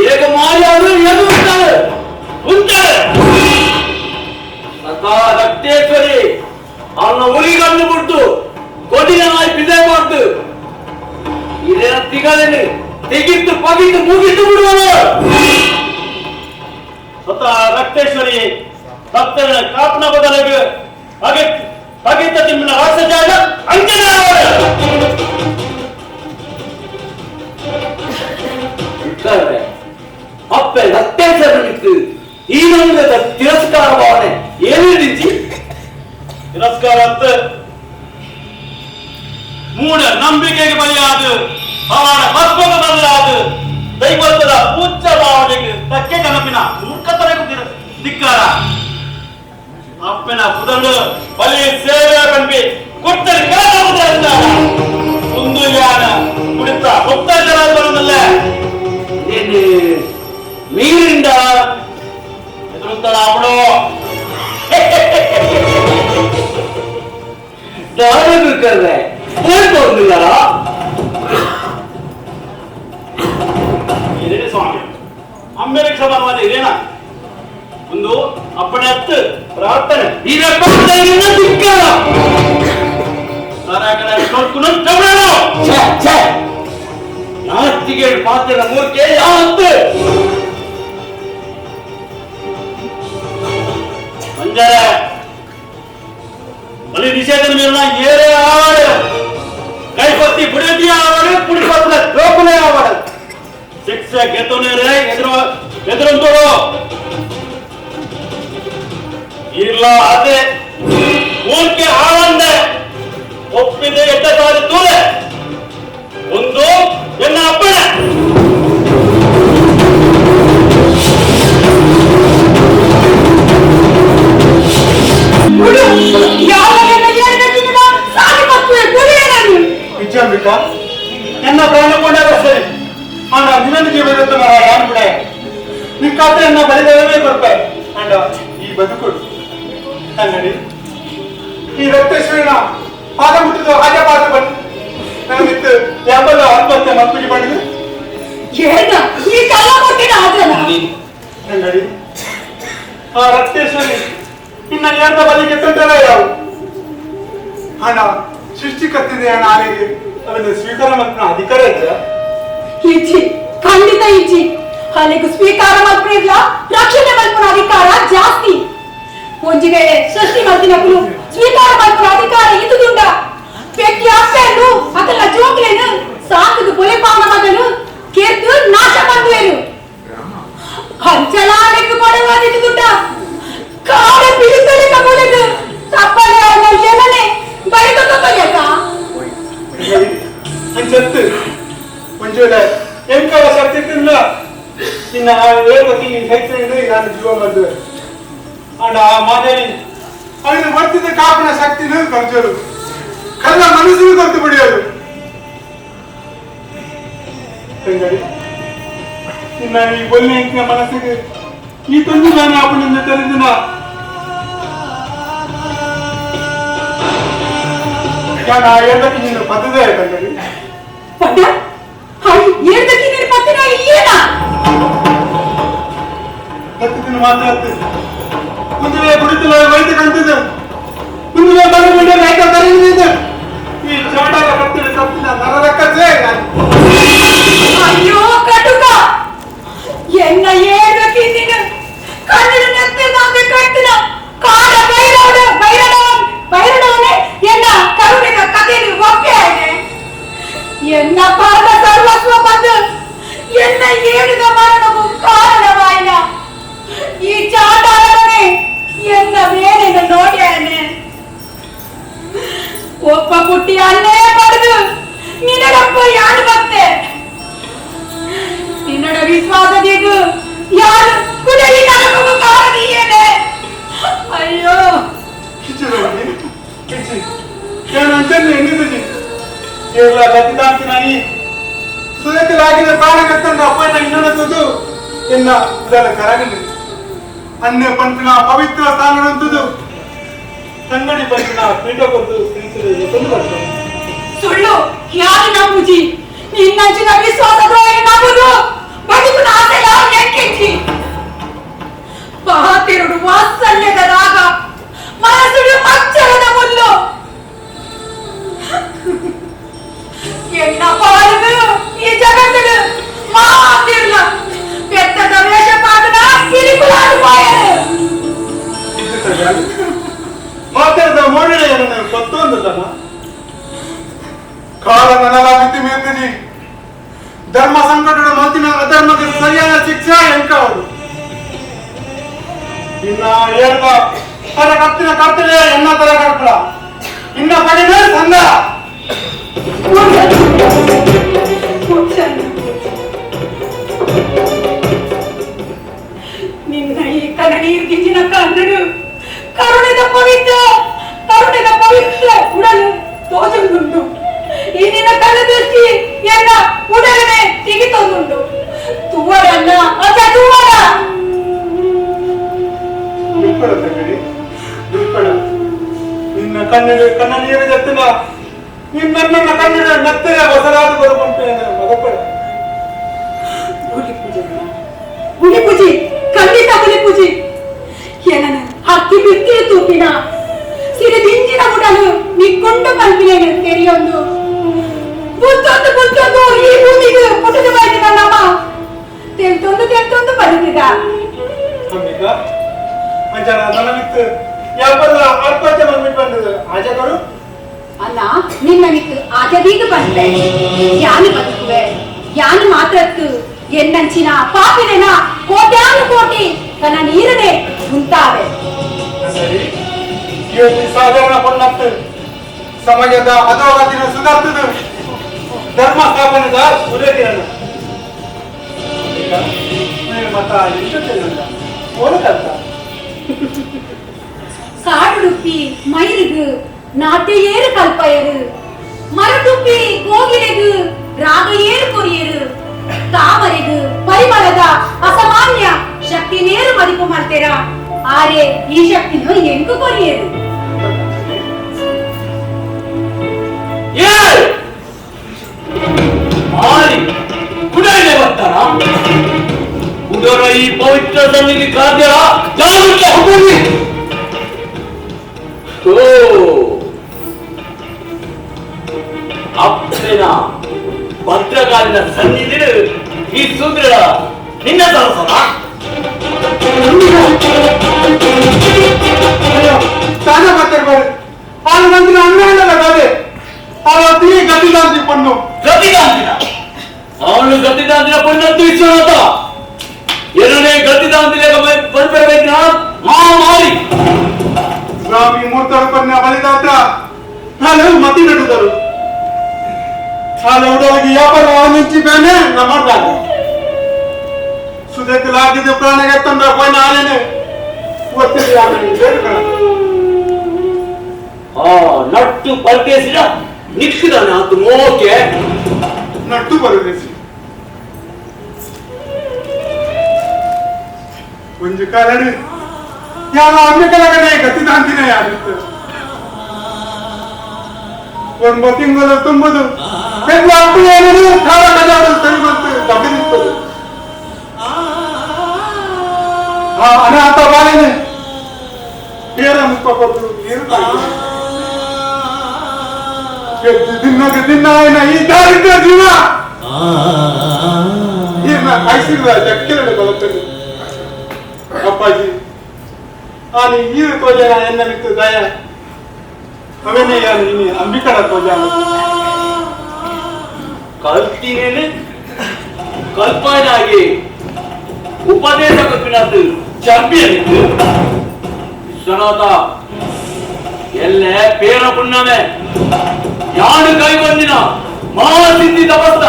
ಇದಕ್ಕೆ ಮಾರಿ ಅವರು ಎದುರುತ್ತಾರೆ ಉಂಟರೆ ಸದಾ ರಕ್ತೇಶ್ವರಿ ಅವನ ಉರಿಗಣ್ಣು ಬಿಟ್ಟು ಕೊಡಿನ ನಾಯಿ ಬಿದೆ ಮಾಡ್ತು ಇದೇನ ತಿಗಲೇನು ತೆಗಿತ್ತು ಪಗಿತ್ತು ಮುಗಿತು ಬಿಡುವನು. ಸ್ವತಃ ರಕ್ತೇಶ್ವರಿ ಭಕ್ತರ ಕಾಪನ ಬದಲಾಗ ಪಗೆತ್ತ ತಿಮ್ಮಿನ ರಾಕ್ಷಸ ಅಂಜನ ಅಪ್ಪೆ ರಕ್ತೇಶ್ವರನಿತ್ತು ಈ ನಮ್ಗೆ ತಿರಸ್ಕಾರ ಭಾವನೆ ಏನಿಡಿಚಿ ತಿರಸ್ಕಾರ ಅಂತ ಮೂಢ ನಂಬಿಕೆಗೆ ಬಲಿಯಾದ ಅವನ ಭಸ್ಮದ ಬದಲಾದ ದೈವತ್ವದ ಪೂಜ್ಯ ಭಾವನೆಗೆ ತಕ್ಕೆ ಕನಪಿನ ಮೂರ್ಖತನಕ್ಕೂ ಧಿಕ್ಕಾರ. ಅಪ್ಪನ ಪುದಳು ಬಲಿ ಸೇವೆ ಬಂಬಿ ಕೊಟ್ಟರೆ ಕೆಲಸ ಒಂದು ಯಾನ ಕುಡಿತ ಮುಕ್ತ ಜನ ಬರೋದಲ್ಲ. ಮೀರಿಂದ ಎದುರುತ್ತಳ ಅವಳು ದಾನ ಹೋಗ್ಲಿಲ್ಲಾರ ಇದೇನು ಸ್ವಾಮಿ ಅಮ್ಮೇಲೆ ಸಮಾನವಾದ ಇದೇನ ಒಂದು ಅಪ್ಪಣೆ ಹತ್ತು ಪ್ರಾರ್ಥನೆ ಧಿಕ್ಕಾರ. ನಾಸ್ತಿಗೆ ಪಾತ್ರದ ಮೂರ್ಖೆ ಯಾವತ್ತು ಮಂಜರ ಬಲಿ ನಿಷೇಧದ ಮೇಲೆ ಏರೇ ಆವಾಡು ಕೈಪತ್ತಿ ಬುಡದಿ ಆವಾಡು ಪುಡಿ ಪತ್ರ ಜೋಕುಲೇ ಆವಾಡು ಶಿಕ್ಷೆ ಗೆದ್ದನೇರೆ ಎದುರು ಎದುರಂತೋಳು ಇಲ್ಲ ಅದೇ ಮೂರ್ಖೆ ಆವಂದೆ ಒಪ್ಪಿದೆ ಎಟ್ಟ ಸಾರಿ ತೂಲೆ ಒಂದು ಎನ್ನ ಅಪ್ಪಣೆ. ವಿದ್ಯಾಂಬಿಕ ಎನ್ನ ಪ್ರಾಣ ಕೊಂಡಾಗ ಸರಿ ಆಂಡ ನಿನ್ನ ಜೀವ ಇರುತ್ತೆ ಮರ ಯಾರು ಬಿಡ ನಿಕ್ಕಾದ್ರೆ ಎನ್ನ ಬಲಿದಾನವೇ ಕೊಡ್ಪೆ ಅಂಡ ಈ ಬದುಕು ಕನ್ನಡಿ ಈ ರಕ್ತೇಶ್ವರಿನ ಪಾದ ಮುಟ್ಟಿದ ಹಾಗೆ ಪಾದ ಬನ್ನಿ ನನಗಿತ್ತು ಯಾವಲ್ಲ ಆತ್ಮಹತ್ಯೆ ಮಕ್ಕಳಿಗೆ ಬಂದಿದೆ ಏನ ಈ ಕಳ್ಳ ಕೊಟ್ಟಿನ ಆದ್ರಲ್ಲ ಕನ್ನಡಿ ಆ ರಕ್ತೇಶ್ವರಿ ಇನ್ನ ಏರ್ದ ಬಲಿಗೆ ತಂತ್ರವೇ ಯಾವು ಹಣ ಸೃಷ್ಟಿಕರ್ತಿದೆ ನಾಳೆಗೆ ಅದನ್ನು ಸ್ವೀಕಾರ ಮತ್ತು ಅಧಿಕಾರ ಇದೆಯಾ? ಇಜ್ಜಿ, ಖಂಡಿತ ಇಜ್ಜಿ. ಅಲ್ಲಿಗೂ ಸ್ವೀಕಾರ ಮಲ್ಪನಿರ್ಲ ರಕ್ಷಣೆ ಮಲ್ಪನ ಅಧಿಕಾರ ಜಾಸ್ತಿ. ಒಂಜಿ ವೇಳೆ ಸೃಷ್ಟಿ ಮಲ್ತಿನಕುಲು ಸ್ವೀಕಾರ ಮಲ್ಪನ ಅಧಿಕಾರ ಇದ್ದುದುಂಡ ಪೆಟ್ಟಿ ಅಪ್ಪೆನ್ನು ಅಕಲ್ನ ಜೋಕ್ಲೇನು ಸಾಕುದು ಬೊಲೆಪಾವನ ಮಗನು ಕೇರ್ತು ನಾಶ ಬಂದುವೇನು ಅಂಚಲಾಲೆಕ್ಕು ಪಡವಾದಿದ್ದುದುಂಡ ಕಾಡ ಪಿಡಿತಲೆ ಕಬೋಲೆದು ತಪ್ಪಲೆ ಅವನ ಏನನೆ ಬೈದ ತೊಗೊಲೆಕ ಅಂಚತ್ತು ಒಂಜೋಲೆ ಎಂಕವ ಶಕ್ತಿ ತಿನ್ನ ನಿನ್ನ ಹೇಳ್ಬೇಕು ಈ ಹೆಚ್ಚಿನ ನಾನು ಜೀವ ಬಂದು ಅಂಡ ಆ ಮಾದೇವಿ ಅವನು ಬರ್ತಿದ್ದ ಕಾಪಿನ ಶಕ್ತಿನೂ ಕರ್ಜರು ಕಲ್ಲ ಮನಸ್ಸಿನ ಕೊರತು ಬಿಡಿಯೋದು ತಂಗಡಿ ಇನ್ನ ಈ ಬೊಲ್ಲೆ ಅಂಕಿನ ಮನಸ್ಸಿಗೆ ಈ ತಂದು ನಾನು ಅಪ್ಪನಿಂದ ತಿಳಿದಿನ ನಾನು ಆ ಏಳ್ದಕ್ಕೆ ನೀನು ಪದ್ದದೇ ತಂಗಡಿ ಪಡ್ಡ ಹಾಯ್ ಏಳ್ದಕ್ಕೆ ನೀನು ಪತ್ತಿನ ಏನ ಪತ್ತಿನ ಮಾತ್ರ ಮುಂದೆ ಗುಡಿತಲ ವೈದ್ಯ ಕಾಣ್ತಿದ್ದೆ ಮುಂದೆ ಮನೆ ಮುಂದೆ ರೈತ ತರಿದೆ ಈ ಚಾಟಾಗ ಕತ್ತಿನ ಕತ್ತಿನ ನರರಕ್ಕಸೇ. ಅಯ್ಯೋ ಕಟುಕ ಎನ್ನ ಏಳ್ದಕ್ಕೆ ನೀನು ಕಣ್ಣಿನ ನೆತ್ತೆ ನಾಂದೆ ಕಟ್ಟಿನ ಕಾಡ ಬೈರವನ ಬೈರಡವ ಬೈರಡವನೇ ಎನ್ನ ಕರುಣಿನ ಕಥೆಯನ್ನು ಒಪ್ಪೆ ಎನ್ನ ಪಾದ ಸರ್ವಸ್ವ ಬಂದು ಎನ್ನ ಏಳಿದ ಮರಣವು ಕಾರಣವಾಯಿನ ಈ ಚಾಟಾಳನೇ ಎನ್ನ ಮೇಲಿನ ನೋಡ್ಯಾನೆ ಒಪ್ಪ ಪುಟ್ಟಿ ಅಲ್ಲೇ ಪಡೆದು ನಿನ್ನಡಪ್ಪ ಯಾರು ಬತ್ತೆ ನಿನ್ನಡ ವಿಶ್ವಾಸದಿದ್ದು ಯಾರು ಕುಡಲಿ ನರಕವು ಕಾರಣೀಯೇನೆ. ಅಯ್ಯೋ ಕಿಚ್ಚಿ ನಾನು ಅಂಚನೆ ಎಣ್ಣಿದ್ದೀನಿ ಕೇರಳ ಗತಿದಾಂತಿನಾಗಿ ಸುರಕ್ಷಿತವಾಗಿದ್ದ ಪ್ರಾಣ ಕತ್ತಂಡ ಅಪ್ಪನ ಇನ್ನೊಂದು ಎನ್ನ ಉದಲ ಕರಗಲಿ ಅನ್ಯ ಪಂಪಿನ ಪವಿತ್ರ ಸ್ಥಾನದಂತದ್ದು ತಂಗಡಿ ಪಂಪಿನ ಪೀಠ ಕೊಟ್ಟು ಸ್ತ್ರೀ ಬರ್ತದೆ. ಸುಳ್ಳು ಯಾರು ನಂಬುಜಿ ನಿನ್ನಂಚಿನ ವಿಶ್ವಾಸ ದ್ರೋಹಿ ನಂಬುದು ಬದುಕುನ ಆಸೆ ಯಾವ ಎಂಕೆಂಚಿ ಪಾತಿರುಡು ವಾತ್ಸಲ್ಯದ ರಾಗ ಮನಸ್ಸುಡು ಮಚ್ಚರದ ಮುಲ್ಲು ಎನ್ನ ಪಾಲುಗಳು ಈ ಜಗತ್ತುಡು ಮಾತಿರ್ಲ పెద్ద ವೇಷ ಪಾಕನ ಕಿರಿಕುಲಾಡು పోయారు. ಮಾತಾಡಿದ ಮೋಡಿನ ಕೊತ್ತೊಂದಲ್ಲ ಕಾಲ ನನಲ ಮಿತಿ ಮೀರ್ತಿಜಿ ಧರ್ಮ ಸಂಕಟದ ಮತ್ತಿನ ಅಧರ್ಮಕ್ಕೆ ಸರಿಯಾದ ಶಿಕ್ಷೆ ಎಂಕವರು ಇನ್ನ ಹೇಳ್ದ ತರ ಕತ್ತಿನ ಕರ್ತಲೆ ಎನ್ನ ತರ ಕರ್ಪಳ ಇನ್ನ ಪಡಿನೇ ಸಂದ ನಿನ್ನ ಈ ಕಣ್ಣೀರು ಗಿಂಜಿನ ಕಣ್ಣು ಕರುಣೆದ ಪವಿತ್ರ ಕರುಣೆದ ಪವಿತ್ರ ಉಡಲು ತೋಜುಂದುಂಟು. ಈ ನಿನ್ನ ಕಣ್ಣು ದೃಷ್ಟಿ ಎನ್ನ ಉಡಲನೆ ತೆಗಿತೊಂದುಂಟು. ತುವರನ್ನ ಅಸ ತುವರ ದುರ್ಪಡ ತಂಗಡಿ ದುರ್ಪಡ ನಿನ್ನ ಕಣ್ಣಿಗೆ ಕಣ್ಣ ನೀರು ಜತ್ತಿನ ನಿನ್ನ ನನ್ನ ಕಣ್ಣಿನ ನತ್ತೆಯ ಹೊಸರಾದ ಬರುವಂತೆ ಮಗಪಡ. ಗುಲಿ ಪೂಜೆ ಗುಲಿ ಪೂಜೆ ಖಂಡಿತ ಗುಲಿ ಪೂಜೆ ಏನನ ಹತ್ತಿ ಬಿತ್ತಿ ತೂಪಿನ ಸಿರಿ ದಿಂಜಿನ ಉಡಲು ನಿಕ್ಕೊಂಡು ಕಲ್ಪಿನೇನು ತೆರೆಯೊಂದು ಬುತ್ತೊಂದು ಬುತ್ತೊಂದು ಈ ಭೂಮಿಗೆ ಪುಟದ ಬಯಸಿದ ನಮ್ಮ ತೆಲ್ತೊಂದು ತೆಲ್ತೊಂದು ಬದುಕಿದ ಅಂಬಿಕಾ ಮಂಜಾನ ನನಗಿತ್ತು ಯಾಪಲ್ಲ ಆತ್ಮಹತ್ಯೆ ಬಂದ್ಬಿಟ್ಟು ಬಂದದ್ದು ಆಜಕರು ಅಲ್ಲ ನಿನ್ನ ಮಿತ್ತು ಆಜದೀಗ ಬಂದೆ ಯಾನು ಬದುಕುವೆ ಯಾನು ಮಾತ್ರತ್ತು ಎನ್ನಂಚಿನ ಪಾಪಿನೆನ ಕೋಟ್ಯಾನು ಕೋಟಿ ತನ್ನ ನೀರನೆ ಉಂತಾವೆ. ಸರಿ ಇವತ್ತು ಸಾಧಾರಣ ಪೊನ್ನತ್ತು ಸಮಾಜದ ಅಧೋಗತಿನ ಸುಧಾರ್ತದು ಧರ್ಮ ಸ್ಥಾಪನೆದ ಸೂರ್ಯಕಿರಣ ಮತ ಎಷ್ಟು ತಿಳಿದ ಓದಕಂತ ಕಾಡುಡುಪ್ಪಿ ಮೈರಿಗು ನಾಟ್ಯ ಕಲ್ಪಯರು ಮರಟುಪ್ಪಿ ಕೋಗಿಲೆಗು ರಾಗ ಏರು ಕೊರಿಯರು ತಾಮರೆಗು ಪರಿಮಳದ ಅಸಾಮಾನ್ಯ ಶಕ್ತಿ ನೇರು ಮದಿಪು ಮಾಡ್ತೀರಾ ಆರೆ ಈ ಶಕ್ತಿನು ಎಂಕು ಕೊರಿಯರು. ಮಾರಿ ಕುಡಲೆ ಬರ್ತಾರ ಕುಡರ ಈ ಪವಿತ್ರ ಸನ್ನಿಧಿ ಕಾರ್ಯ ಜಾಗೃತ ಹೋಗಿ. ಓ ಅಪ್ಪನ ಭದ್ರಕಾಲಿನ ಸನ್ನಿಧಿ ಈ ಸೂತ್ರ ನಿನ್ನ ಸರಸನ. ತಾನೇ ಮಾತಾಡ್ಬಾರ್ದು ಆಳು ನಂತರ ಅನ್ನ ಹೇಳಲ್ಲ ಗಾದೆ ಆಳು ತೀ ಗತಿದಾಂತಿ ಪಣ್ಣು ಗತಿದಾಂತಿನ ಅವನು ಗತಿದಾಂತಿನ ಪಣ್ಣಂತೂ ವಿಶ್ವನಾಥ ಎರಡನೇ ಗತಿದಾಂತಿನ ಬಂದ್ಬಿಡ್ಬೇಕು ಮಾ ಮಾರಿ ಸ್ವಾಮಿ ಮೂರ್ತರು ಪನ್ಯ ಬಲಿದಾತ್ರ ನಾನು ಮತಿ ನಡುದರು ಆಳು ಉಡಲಿಗೆ ಯಾಪಲ್ಲ ನಿಂಚಿ ಬೇನೆ ನಮ್ಮ ಸುದಕ್ಕೆ ಲಾಗಿದ್ದು ಪ್ರಾಣಗೆ ತಂದ ಪೋಯ್ನ ಆಲೇನೆ ಆ ನಟ್ಟು ಪರದೇಶಿನ ನಿಕ್ಕಿದಾನೆ ಆತು ಮೋಕೆ ನಟ್ಟು ಪರದೇಶಿ ಒಂಜು ಕಾಲಡು ಯಾವ ಅಮ್ಮಿಕಲಗನೆ ಗತಿದಾಂತಿನೇ ಆಗಿತ್ತು ಒಂದು ತಿಂಗಳು ತುಂಬುದು ಆ ಅನಾಥ ಬಾಲನೆ పేర ಮುಕ್ಕಕೊಟ್ಟು ನೀರು ತಿನ್ನೋಕೆ ತಿನ್ನ ఆయన ಈ ದಾರಿದ್ರ ಜೀವ ಈರ್ನ ಐಸಿರುವ ಜಕ್ಕೆರಡು ಬಲತ್ತದು ಅಪ್ಪಾಜಿ ಆನಿ ಈರು ತೋಜನ ಎನ್ನ ಮಿತ್ತು ದಯ ಅವೇನೇ ಯಾನು ಇನಿ ಅಂಬಿಕಡ ತೋಜಾನ ಕಲ್ತಿನೇನು ಕಲ್ಪನಾಗಿ ಉಪದೇಶ ಕೊಪ್ಪಿನದ್ದು ಚಾಂಪಿಯನ್ ಇತ್ತು ವಿಶ್ವನಾಥ ಎಲ್ಲೇ ಪೇರ ಪುಣ್ಣಮೆ ಯಾನು ಕೈ ಬಂದಿನ ಮಹಾಸಿದ್ಧಿ ತಪಸ್ಸ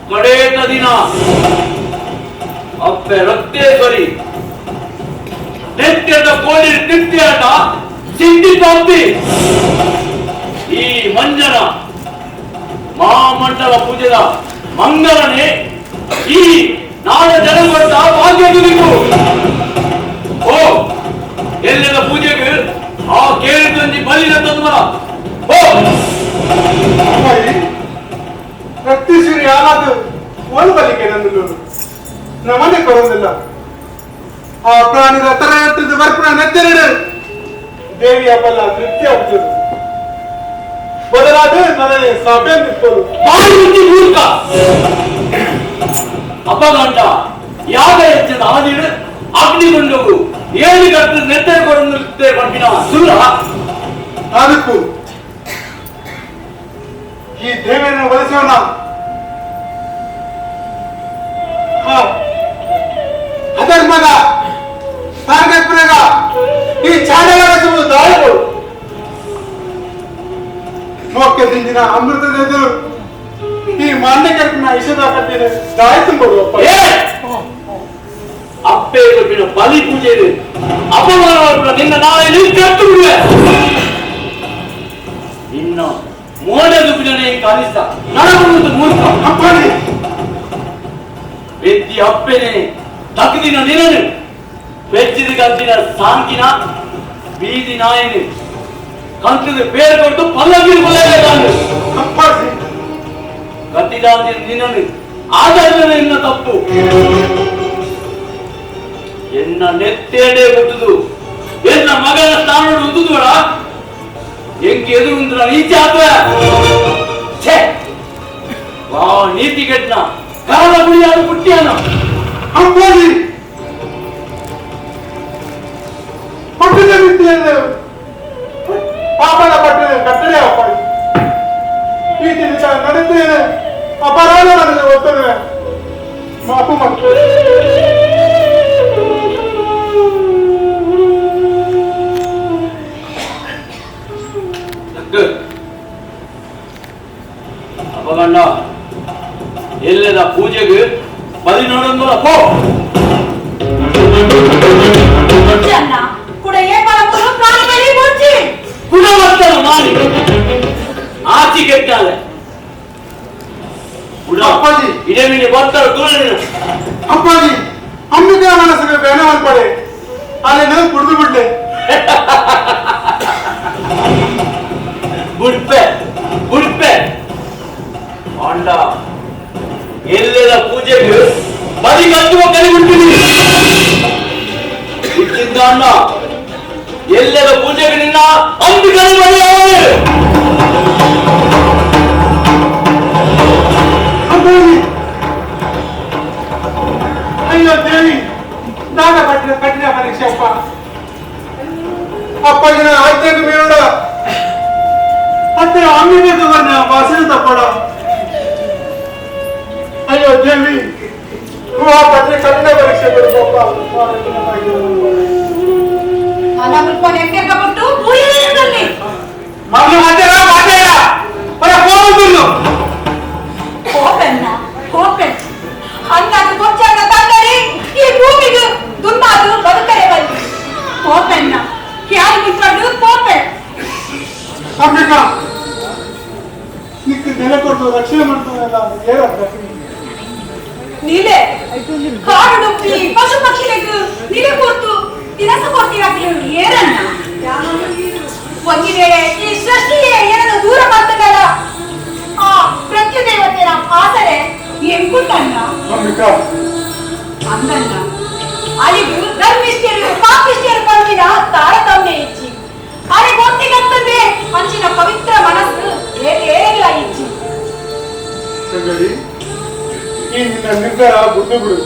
ಕಡೇತ ದಿನ ಅಪ್ಪೆ ರಕ್ತೇಶ್ವರಿ ನಿತ್ಯದ ಕೋಡಿ ನಿತ್ಯ ಸಿದ್ಧಿ ಪ್ರಾಪ್ತಿ ಈ ಮಂಜನ ಮಹಾಮಂಡಲ ಪೂಜೆದ ಮಂಗಲನೆ ಈ ನಾಡ ಜನಗೊಟ್ಟ ಭಾಗ್ಯ ದುಡಿಕು ಓ ಎಲ್ಲೆಲ್ಲ ಪೂಜೆಗೆ ಆ ಕೇಳಿದಂಜಿ ಬಲಿನ ತಂದ್ಮರ ಓ ರಕ್ತೇಶ್ವರಿ ಯಾರಾದ್ರು ಓಲ್ ಬಲಿಕೆ ನಂದು ನಮನೆ ಕೊರೊಂದಿಲ್ಲ ಆ ಪ್ರಾಣಿದ ತರ ಎತ್ತಿದ ಬರ್ಪುಣ ನೆತ್ತೆರಡು ದೇವಿಯ ಬಲ್ಲ ತೃಪ್ತಿ ಆಗ್ತದೆ ಬದಲಾದ ನನಗೆ ಸಭೆ ನಿಂತ್ಕೊಳ್ಳು ಬಾಯಿ ಮುಚ್ಚಿ ಮೂರ್ಖ ಅಪಗಂಡ ಯಾಗ ಹೆಚ್ಚದ ಆದಿಡು ಅಗ್ನಿಗುಂಡವು ಏಳು ಗಂಟೆ ನೆತ್ತೆ ಕೊರಂದುತ್ತೆ ಪಂಪಿನ ಸುಳ್ಳ ಅದಕ್ಕೂ ಈ ದೇವಿಯನ್ನು ಒಲಿಸೋಣ ಅಧರ್ಮದ ಸಾರ್ಗತ್ಮಗ ಈ ಚಾಣಗಳ ದಾಳಿಗಳು ಮೋಕ್ಷ ದಿಂಜಿನ ಅಮೃತದ ಎದುರು ಈ ಮಾನ್ಯಕರ್ಪನ ಇಷದ ಕಟ್ಟಿನ ದಾಳಿ ತುಂಬೋದು ಅಪ್ಪೆ ಕೊಪ್ಪಿನ ಬಲಿ ಪೂಜೆ ಅಪಮಾನ ನಿನ್ನ ನಾಳೆ ಕಟ್ಟು ಬಿಡುವೆ ನಿನ್ನ ಮೋಡ ದುಪ್ಪಿನ ಕಾಲಿಸ್ತ ನನಗೊಂದು ಮೂರ್ಖ ಅಪ್ಪಣೆ ವ್ಯಕ್ತಿ ಅಪ್ಪೆನೆ ತಕ್ಕದಿನ ನಿನನು ಬೆಚ್ಚಿದ ಕಂತಿನ ಸಾಂಕಿನ ಬೀದಿ ನಾಯನಿ ಕಂತದ ಬೇರೆ ಕೊಟ್ಟು ಪಲ್ಲಕ್ಕಿ ಕೊಲ್ಲಬೇಕಾನು ಅಪ್ಪಾಜಿ ಕತ್ತಿದಾಂತಿನ ನಿನ್ನನು ಆದರಿಂದ ನಿನ್ನ ತಪ್ಪು ಎನ್ನ ನೆತ್ತೇಡೆ ಹುಟ್ಟುದು ಎನ್ನ ಮಗನ ಸ್ಥಾನ ಉಂಟುದು ಬೇಡ ಎಂಕೆ ಎದುರು ಉಂಟು ನೀಚೆ ಆತ್ವ ಛೇ ವಾ ನೀತಿ ಕೆಟ್ಟನ ಕಾಲ ಗುಳಿಯಾದ ಪುಟ್ಟಿಯಾನ ಅಪ್ಪಾಜಿ ಪಟ್ಟಿನ ರೀತಿಯಲ್ಲಿ ಪಾಪದ ಪಟ್ಟಿನ ಕಟ್ಟಡೆ ಅಪ್ಪಾಜಿ ಈ ತಿಂಗಳ ನಡೆದೇನೆ ಅಪರಾಧ ನನಗೆ ಒತ್ತುವೆ ಮಾಪು ಮಕ್ಕಳು ಅಪಗಂಡ ಎಲ್ಲದ ಪೂಜೆಗೆ ಬಲಿ ನೋಡೋದು ಪೋ ಅಣ್ಣ ಕೂಡ ಏಪಾಲ ಪ್ರಾಣಿ ಬಲಿ ಮುಚ್ಚಿ ಕುಲವರ್ತನ ಮಾಡಿ ಆಚಿ ಕೆಟ್ಟಾಲೆ ಅಪ್ಪಾಜಿ. ಇದೇ ನೀನು ಬರ್ತಾರೆ ದೂರ ನೀನು ಅಪ್ಪಾಜಿ ಅಂಬಿಕೆಯ ಮನಸ್ಸಿಗೆ ಬೇಡ ಅನ್ಪಡೆ ಅಲ್ಲಿ ನಾನು ಕುಡಿದು ಬಿಡ್ಲೆ ಬುಡ್ಪೆ ಬುಡ್ಪೆ ಅಂಡ ಎಲ್ಲೆಲ್ಲ ಪೂಜೆಗೆ ಬಲಿ ಕಟ್ಟುವ ಕಲಿ ಬಿಡ್ತೀನಿ ಇಟ್ಟಿದ್ದ ಅಣ್ಣ ಎಲ್ಲೆಲ್ಲ ಪೂಜೆಗೆ ನಿನ್ನ ಅಂಬಿಕಲಿ ಬಲಿ ಅವಳು ಅಪ್ಪಾಜಿ ಅಯ್ಯೋ ದೇವಿ ನಾನ ಕಠಿಣ ಕಠಿಣ ಪರೀಕ್ಷೆ ಅಪ್ಪ ಅಪ್ಪಾಜಿನ ಆಜ್ಞೆಗೆ ಮೀರೋಡ ಅತ್ತೆ ಅಂಬಿಕೆ ಬರ್ನ ವಾಸನೆ ತಪ್ಪಡ ಅಯ್ಯೋ ದೇವಿ ಆ ಪತ್ರಿ ಕಠಿಣ ಪರೀಕ್ಷೆ ಕೊಡಪ್ಪ ನೆಟ್ಟೆಗಬಿಟ್ಟು ಪೂಜೆ ಮೊದಲು ಮಾತಾಡ ಮಾತಾಡ ಬರ ಹೋಗುದಿಲ್ಲ ಕೋಪೆನ್ನ ಕೋಪೆ ಅಂದಾಜು ಕೊಚ್ಚಾಗ ತಂದರೆ ಈ ಭೂಮಿಗೆ ದುಂಬಾದು ಬದುಕರೆ ಬಲ್ಲಿ. ಅಂದಣ್ಣ ಅಳಿಗು ಧರ್ಮಿಷ್ಠರು ಪಾಪಿಷ್ಠರು ಪಂಪಿನ ತಾರತಮ್ಯ ಇಚ್ಚಿ ಅರೆ ಗೊತ್ತಿಗತ್ತಂದ್ರೆ ಅಂಚಿನ ಪವಿತ್ರ ಮನಸ್ಸು ಏಟೇಗ್ಲ ಇಚ್ಚಿ. ಈ ನಿನ್ನ ನಿರ್ಧಾರ ಬಿಟ್ಟು ಬಿಡು.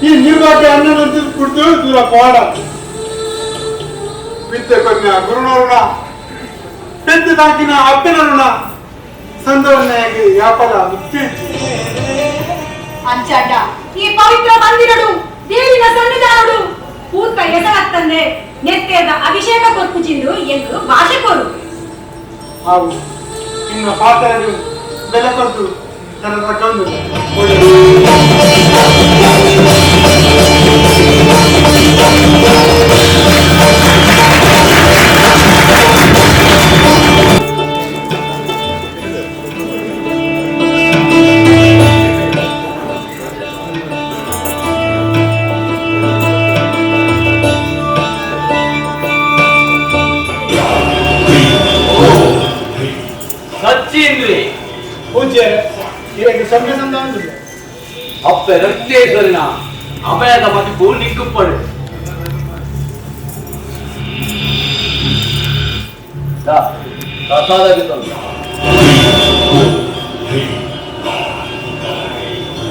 ಈ ನಿರ್ವಾಕೆ ಅಣ್ಣನ ಬಿಡ್ತು ದೂರ ಪಾಡ ವಿದ್ಯೆ ಕನ್ಯಾ ಗುರುನೋರುಣ ಪೆದ್ದು ತಾಕಿನ ಅಪ್ಪನರುಣ ಸಂದವನ್ನಾಗಿ ಯಾಪಲ ಮುಕ್ತಿ. ಅಂಚಾಟ ಈ ಪವಿತ್ರ ಮಂದಿರಡು ದೇವಿನ ಸನ್ನಿಧಾನಡು ಪೂರ್ತ ಎಸರತ್ತಂದೆ ನೆತ್ತೆದ ಅಭಿಷೇಕ ಕೊರ್ಪುಚಿಂದು ಎಂದು ಭಾಷೆ ಕೋರು. ಹಾವು ಇನ್ನ ಪಾತ್ರರು ಬೆಲೆ ಕೊಟ್ಟು ನನ್ನ ತಕೊಂಡು ಅಪ್ಪೆ ರಕ್ತೇಶ್ವರಿನ ಅಭಯದ ಮತಿಪು ನಿಕ್ಕುಪ್ಪಡು.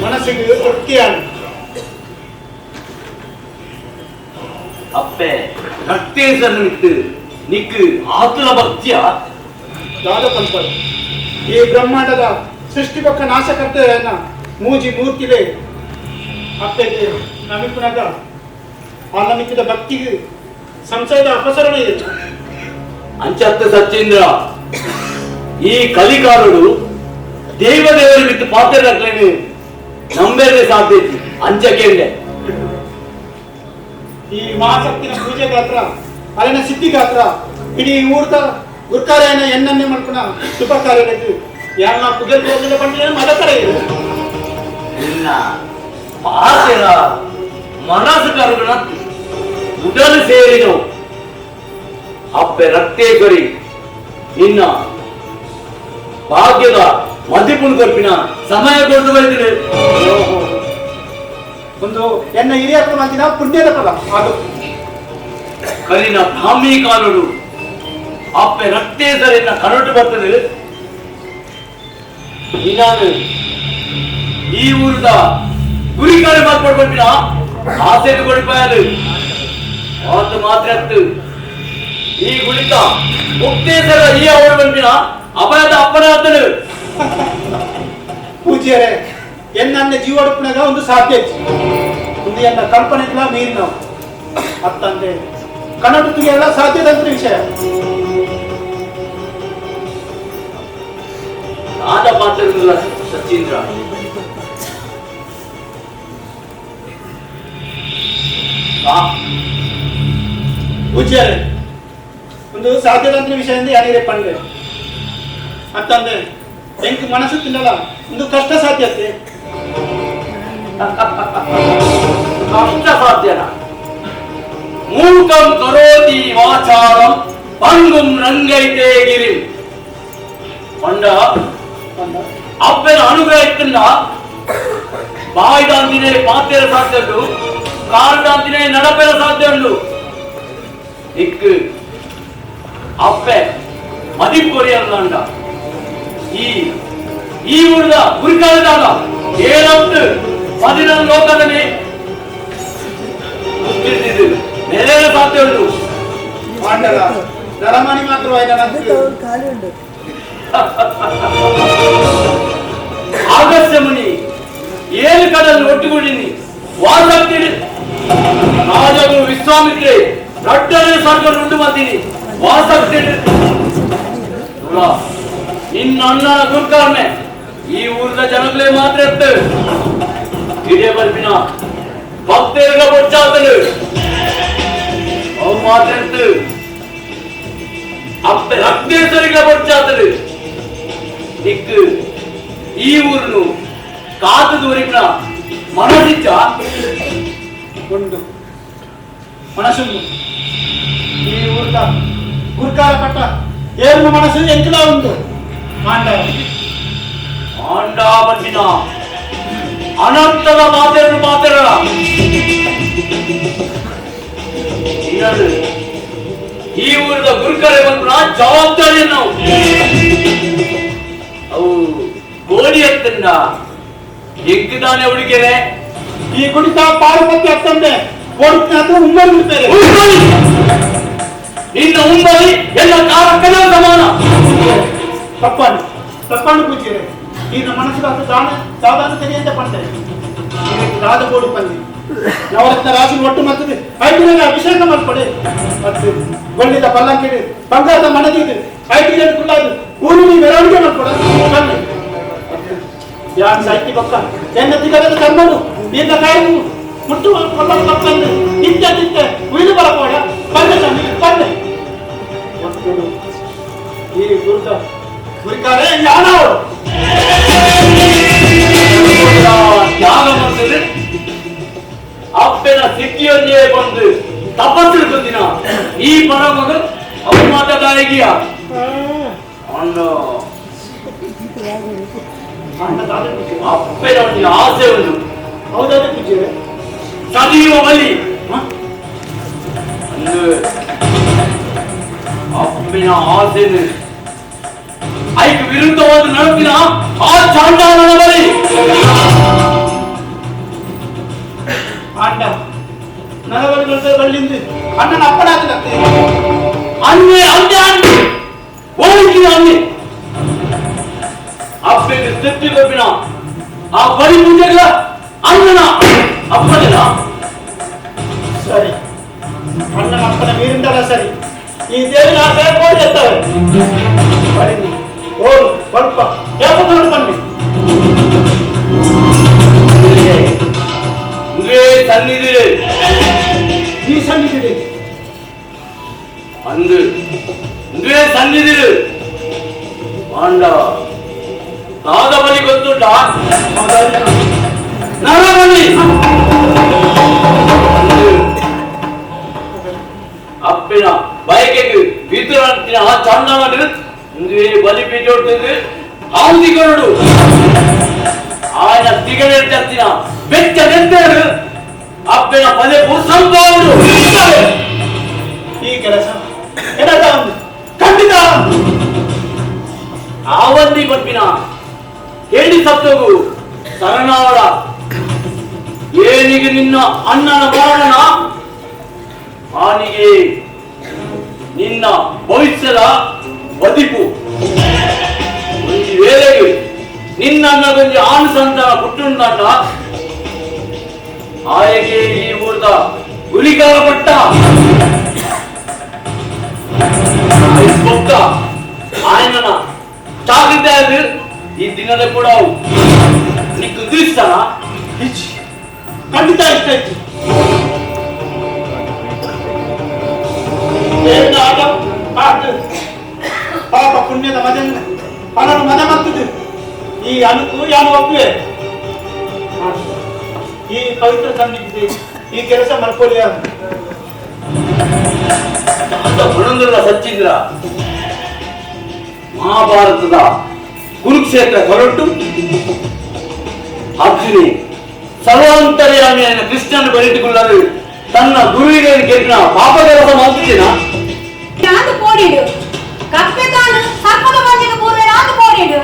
ಮನಸ್ಸಿಗೆ ತೃಪ್ತಿಯಾನ. ಅಪ್ಪೆ ರಕ್ತೇಶ್ವರನ ನಿಟ್ಟು ನಿಕ್ಕು ಆತುಲ ಭಕ್ತಿಯ ದಾದ ಪಂಪರು ಈ ಬ್ರಹ್ಮಾಂಡದ ಸೃಷ್ಟಿ ಪಕ್ಕ ನಾಶಕರ್ತೇನ ಮೂಜಿ ಮೂರ್ತಿಲೆ ಅಪ್ಪೆಗೆ ನಮಿಪುನಗ ಆ ನಮಿಕಿದ ಭಕ್ತಿಗೆ ಸಂಶಯದ ಅಪಸರಣೆ ಇದೆ. ಅಂಚತ್ತ ಸಚೀಂದ್ರ ಈ ಕಲಿಕಾಲುಡು ದೇವದೇವರು ಬಿಟ್ಟು ಪಾತ್ರರಾಗ್ಲೇನು ನಂಬೇರೆ ಸಾಧ್ಯ ಇತ್ತು ಅಂಚಕೇಂಡೆ. ಈ ಮಹಾಶಕ್ತಿನ ಪೂಜೆ ಗಾತ್ರ ಅಲ್ಲಿನ ಸಿದ್ಧಿ ಗಾತ್ರ ಇಡೀ ಊರ್ದ ಗುರ್ಕಾರ್ಯನ ಎನ್ನನ್ನೇ ಮಲ್ಪುನ ಶುಭ ಕಾರ್ಯಕ್ಕೆ ಯಾರನ್ನ ಪುಗಲ್ ಹೋಗಲಿಲ್ಲ ಪಂಡಿನ ಮದಕರ ಇದೆ. ನಿನ್ನ ಪಾತ್ರ ಮನಸ್ಸು ಕರುಗುಣ ಉಡಲು ಸೇರಿದವು. ಅಪ್ಪೆ ರಕ್ತೇಶ್ವರಿ ನಿನ್ನ ಭಾಗ್ಯದ ಮದಿಪುಣ್ ಕೊರ್ಪಿನ ಸಮಯ ಕೊಟ್ಟು ಬೈತಿದೆ. ಒಂದು ಎನ್ನ ಹಿರಿಯ ಮಾತಿನ ಪುಣ್ಯದ ಫಲ ಅದು. ಕಲಿನ ಬ್ರಾಹ್ಮಿ ಕಾಲುಡು ಅಪ್ಪೆ ರಕ್ತೇಶ್ವರಿನ ಕನಟು ಬರ್ತದೆ. ನೀನಾನು ಈ ಊರದ ಗುರಿಕಾರೆ ಮಾತ್ಪಡ್ಬಿನ ಆಸೆ ಕೊಡಿಪಾಯಲು ಆತು ಮಾತ್ರ ಈ ಗುಳಿತ ಮುಕ್ತೇಶ್ವರ ಈ ಅವರು ಬಂದಿನ ಅಭಯದ ಅಪ್ಪನಾತನು. ಪೂಜ್ಯರೇ ಎನ್ನ ಜೀವಡುಪನಾಗ ಒಂದು ಸಾಧ್ಯ ಒಂದು ಎನ್ನ ಕಲ್ಪನೆ ಇಲ್ಲ ಮೀರಿ ನಾವು ಅತ್ತಂದೆ ಕನ್ನಡ ತುಗಿಯಲ್ಲ ಸಾಧ್ಯದಂತ ವಿಷಯ. ಆದ ಪಾತ್ರವಿಲ್ಲ ಸಚೀಂದ್ರ. ಪೂಜ್ಯರೇ ಒಂದು ಸಾಧ್ಯದಂತ ವಿಷಯ ಅಂದ್ರೆ ಯಾರಿಗೆ ಪಂಡೆ ಅಂತಂದ್ರೆ ಎಂಕ್ ಮನಸ್ಸು ತಿನ್ನಲ್ಲ ಒಂದು ಕಷ್ಟ ಸಾಧ್ಯತೆ. ಕಷ್ಟ ಸಾಧ್ಯನ ಮೂಕಂ ಕರೋತಿ ವಾಚಾರಂ ಪಂಗುಂ ರಂಗೈತೆ ಗಿರಿ ಪಂಡ ಅಪ್ಪನ ಅನುಗ್ರಹ ಇತ್ತಲ್ಲ ಬಾಯ್ದಾಂತಿನೇ ಪಾತ್ರೆ ಸಾಧ್ಯ ಉಂಟು, ಕಾಲ್ದಾಂತಿನೇ ನಡಪೆರ ಸಾಧ್ಯ ಉಂಟು. ಇಕ್ಕು ಅಪ್ಪೆ ಮದಿಪೊರಿಯಲ್ಲ ಈ ಈ ಊರದ ಗುರಿಕಾಲದಾಗ ಏಳಂತು 14 ಲೋಕದಲ್ಲಿ ನೆಲೆಯ ಸಾಧ್ಯ ಉಂಟು. ನರಮಣಿ ಮಾತ್ರ ಆಗಸ್ಯ ಮುನಿ ಏಳು ಕಡಲು ಒಟ್ಟುಗೂಡಿನಿ ವಾಸಕ್ತಿ ರಾಜಗುರು ವಿಶ್ವಾಮಿತ್ರೆ ರಡ್ಡನೆ ಸ್ವರ್ಗ ಉಂಟು ಮಾಡ್ತೀನಿ ವಾಸಕ್ತಿ ನಿನ್ನ ಅಣ್ಣನ ಗುರ್ಕಾರ್ನೆ ಈ ಊರದ ಜನಗಳೇ ಮಾತ್ರ ಇರ್ತೇವೆ. ಇದೇ ಬರ್ಪಿನ ಭಕ್ತರಿಗೆ ಬೊಚ್ಚಾತನು ಅವು ಮಾತ್ರ ಇರ್ತೇವೆ. ಅಪ್ಪೆ ರಕ್ತೇಶ್ವರಿಗೆ ಬೊಚ್ಚಾತನು ದಿಕ್ಕು ಈ ಊರನ್ನು ಕಾತು ದೂರಿನ ಮನಸ್ಸಿಚ್ಚ ಉಂಡು ಮನಸ್ಸುಂಡು ಈ ಊರ್ದ ಗುರ್ಕಾರ ಪಟ್ಟ ಏಳು ಮನಸ್ಸು ಎಂಕಲ ಉಂಟು. ಆಂಡ ಆಂಡ ಬಂದಿನ ಅನಂತದ ಮಾತೆರನು ಮಾತೆರಣ ಬರೆ ಜವಾಬ್ದಾರಿ ನಾವು ಅವು ಕೋಡಿ ಅತ್ತಂಡ ಎಗ್ಗುದಾನೆ ಹುಡುಗೆರೆ ಈ ಗುಡಿತ ಪಾರುಪತಿ ಅತ್ತಂದೆ ಓಡುತ್ತಿನ ಉಮ್ಮರಿ ಬಿಡ್ತಾರೆ. ನಿನ್ನ ಉಮ್ಮರಿ ಎಲ್ಲ ಕಾರಕ್ಕನ ಸಮಾನ. ತಪ್ಪಾನು ತಪ್ಪಾನು ಪೂಜ್ಯರೆ, ಈ ನಮ್ಮ ಮನಸ್ಸು ದಾನ ದಾದಾನ ಸರಿಯಂತೆ ಪಡ್ತಾರೆ. ದಾದ ಕೋಡು ಪಂದಿ ನವರತ್ನ ರಾಶಿ ಒಟ್ಟು ಮತ್ತು ಐದು ಅಭಿಷೇಕ ಮಾಡ್ಕೊಡಿ ಮತ್ತು ಒಳ್ಳೆದ ಪಲ್ಲಂಕಿಡಿ ಬಂಗಾರದ ಮನದಿದೆ ಐದು ಜನ ಕುಲ್ಲಾದು ಊರು ಮೆರವಣಿಗೆ ಮಾಡ್ಕೊಡ. ಯಾರು ಸಾಹಿತ್ಯ ಪಕ್ಕ ಎನ್ನ ತಿಗದ ಕರ್ಮನು ನಿನ್ನ ಕಾಯು ಮುಟ್ಟು ಕೊಲ್ಲ ತಪ್ಪಂದು ನಿತ್ಯ ನಿತ್ಯ ಉಯಿಲು ಬರಕೋಡ ಬಂದೆ ಸ್ವಾಮಿ ಬಂದೆ. ಈ ಗುರುತ ಗುರಿಕಾರೇ ಯಾನವರು ತ್ಯಾಗ ಮಾಡ್ತದೆ ಅಪ್ಪನ ಸಿಕ್ಕಿಯೊಂದೇ ಬಂದು ತಪಸ್ಸು ದಿನ ಈ ಪರಮಗ ಅವು ಮಾತಾಡಿಯ ಅಪ್ಪನ ಒಂದು ಆಸೆ ಉಂಟು. ಹೌದಾದ್ರೆ ಪೂಜ್ಯರೇ ಸದಿಯುವ ಬಲಿ ಅಂದು ಅಪ್ಪನ ಆಸೆನು ಐಕ್ ವಿರುದ್ಧವಾದ ನಡುವಿನ ಆ ಚಾಂಡಾಲನ ಬಲಿ ಆಂಡ ನರಬಲಿಗಳ ಬಳ್ಳಿಂದು ಅಣ್ಣನ ಅಪ್ಪನಾಗದಂತೆ ಅನ್ನೆ ಅನ್ನೆ ಅನ್ನೆ ಓಡಿಸಿದ ಅನ್ನೆ ಅಪ್ಪನಿಗೆ ತೃಪ್ತಿ ಕೊಪ್ಪಿನ ಆ ಬಲಿ ಪೂಜೆಗಳ ಅಣ್ಣನ ಅಪ್ಪನಿಲ್ಲ. ಸರಿ ಅಣ್ಣನ ಅಪ್ಪನ ಮೀರಿಂದಲ್ಲ ಸರಿ ಈ ದೇವಿನ ಆಸೆ ಕೋಡಿ ಎತ್ತವೆ ಬನ್ನಿ ಓ ಸ್ವಲ್ಪ ಯಾವಾಗ ಬನ್ನಿ. ಸನ್ನಿಧಿ ಈ ಸನ್ನಿಧಿ ಅಂದು ಇಂದುವೇ ಸನ್ನಿಧಿ ಆಂಡ ದಾದ ಬಲಿ ಗೊತ್ತುಂಟ ನರಬಲಿ ಅಪ್ಪಿನ ಬಯಕೆಗೆ ವಿತರಣೆ ಆ ಚಂದನ ಇಂದುವೇ ಬಲಿ ಪೀಠ ಆವುದಿಗರುಡು ఆయన తిగడెత్తిన వెచ్చ నెత్తేడు ಅಪ್ಪನ ಪದೇ ಸಂಭಾವರು. ಈ ಕೆಲಸ ಏನಾದ ಖಂಡಿತ ಆವಂದಿ ಪಪ್ಪಿನ ಹೇಳಿ ಸತ್ತೋಗು ಶರಣಾವಳ ಏನಿಗೆ ನಿನ್ನ ಅಣ್ಣನ ಮರಣನ ಆನಿಗೆ ನಿನ್ನ ಭವಿಷ್ಯದ ಬದಿಪು ಒಂದು ವೇಳೆಗೆ ನಿನ್ನ ಅಣ್ಣಗೊಂಜಿ ಆಣು ಸಂತಾನ ಪುಟ್ಟುಂಡಂಡ ಆಯಗೆ ಈ ಊರ್ದ ಗುಲಿಕಾರ ಪಟ್ಟ ಬೊಕ್ಕ ఆయనನ ಚಾಕಿದ್ದ ಈ ದಿನದ ಕೂಡ ನಿಕ್ಕು ತಿಳಿಸ್ತಾನ ಖಂಡಿತ ಇಷ್ಟ ಇತ್ತು. ಪಾಪ ಪುಣ್ಯದ ಮದನ ಪಣನು ಮದ ಮತ್ತದು ಈ ಅನುಕು ಯಾನು ಒಪ್ಪುವೆ ಈ ಪವಿತ್ರ ಸನ್ನಿಧಿ ಈ ಕೆಲಸ ಮಲ್ಕೊಳ್ಳಿ. ಗುಣಂದ್ರ ಸಚ್ಚಿಂದ್ರ ಮಹಾಭಾರತದ ಕುರುಕ್ಷೇತ್ರ ಹೊರಟು ಅರ್ಜುನಿ ಸರ್ವಾಂತರ್ಯಾಮಿಯನ್ನು ಕೃಷ್ಣನ ಬರಿಟ್ಟುಕೊಳ್ಳಲು ತನ್ನ ಗುರುವಿಗೆ ಕೆಟ್ಟ ಪಾಪದ ಮಾಡ್ತಿದ್ದೀನ ಕೋಡಿಡು ಕಪ್ಪೆ ತಾನು ಸರ್ಪದ ಬಂದಿಗೆ ಪೂರ್ವನಾದ ಕೋಡಿಡು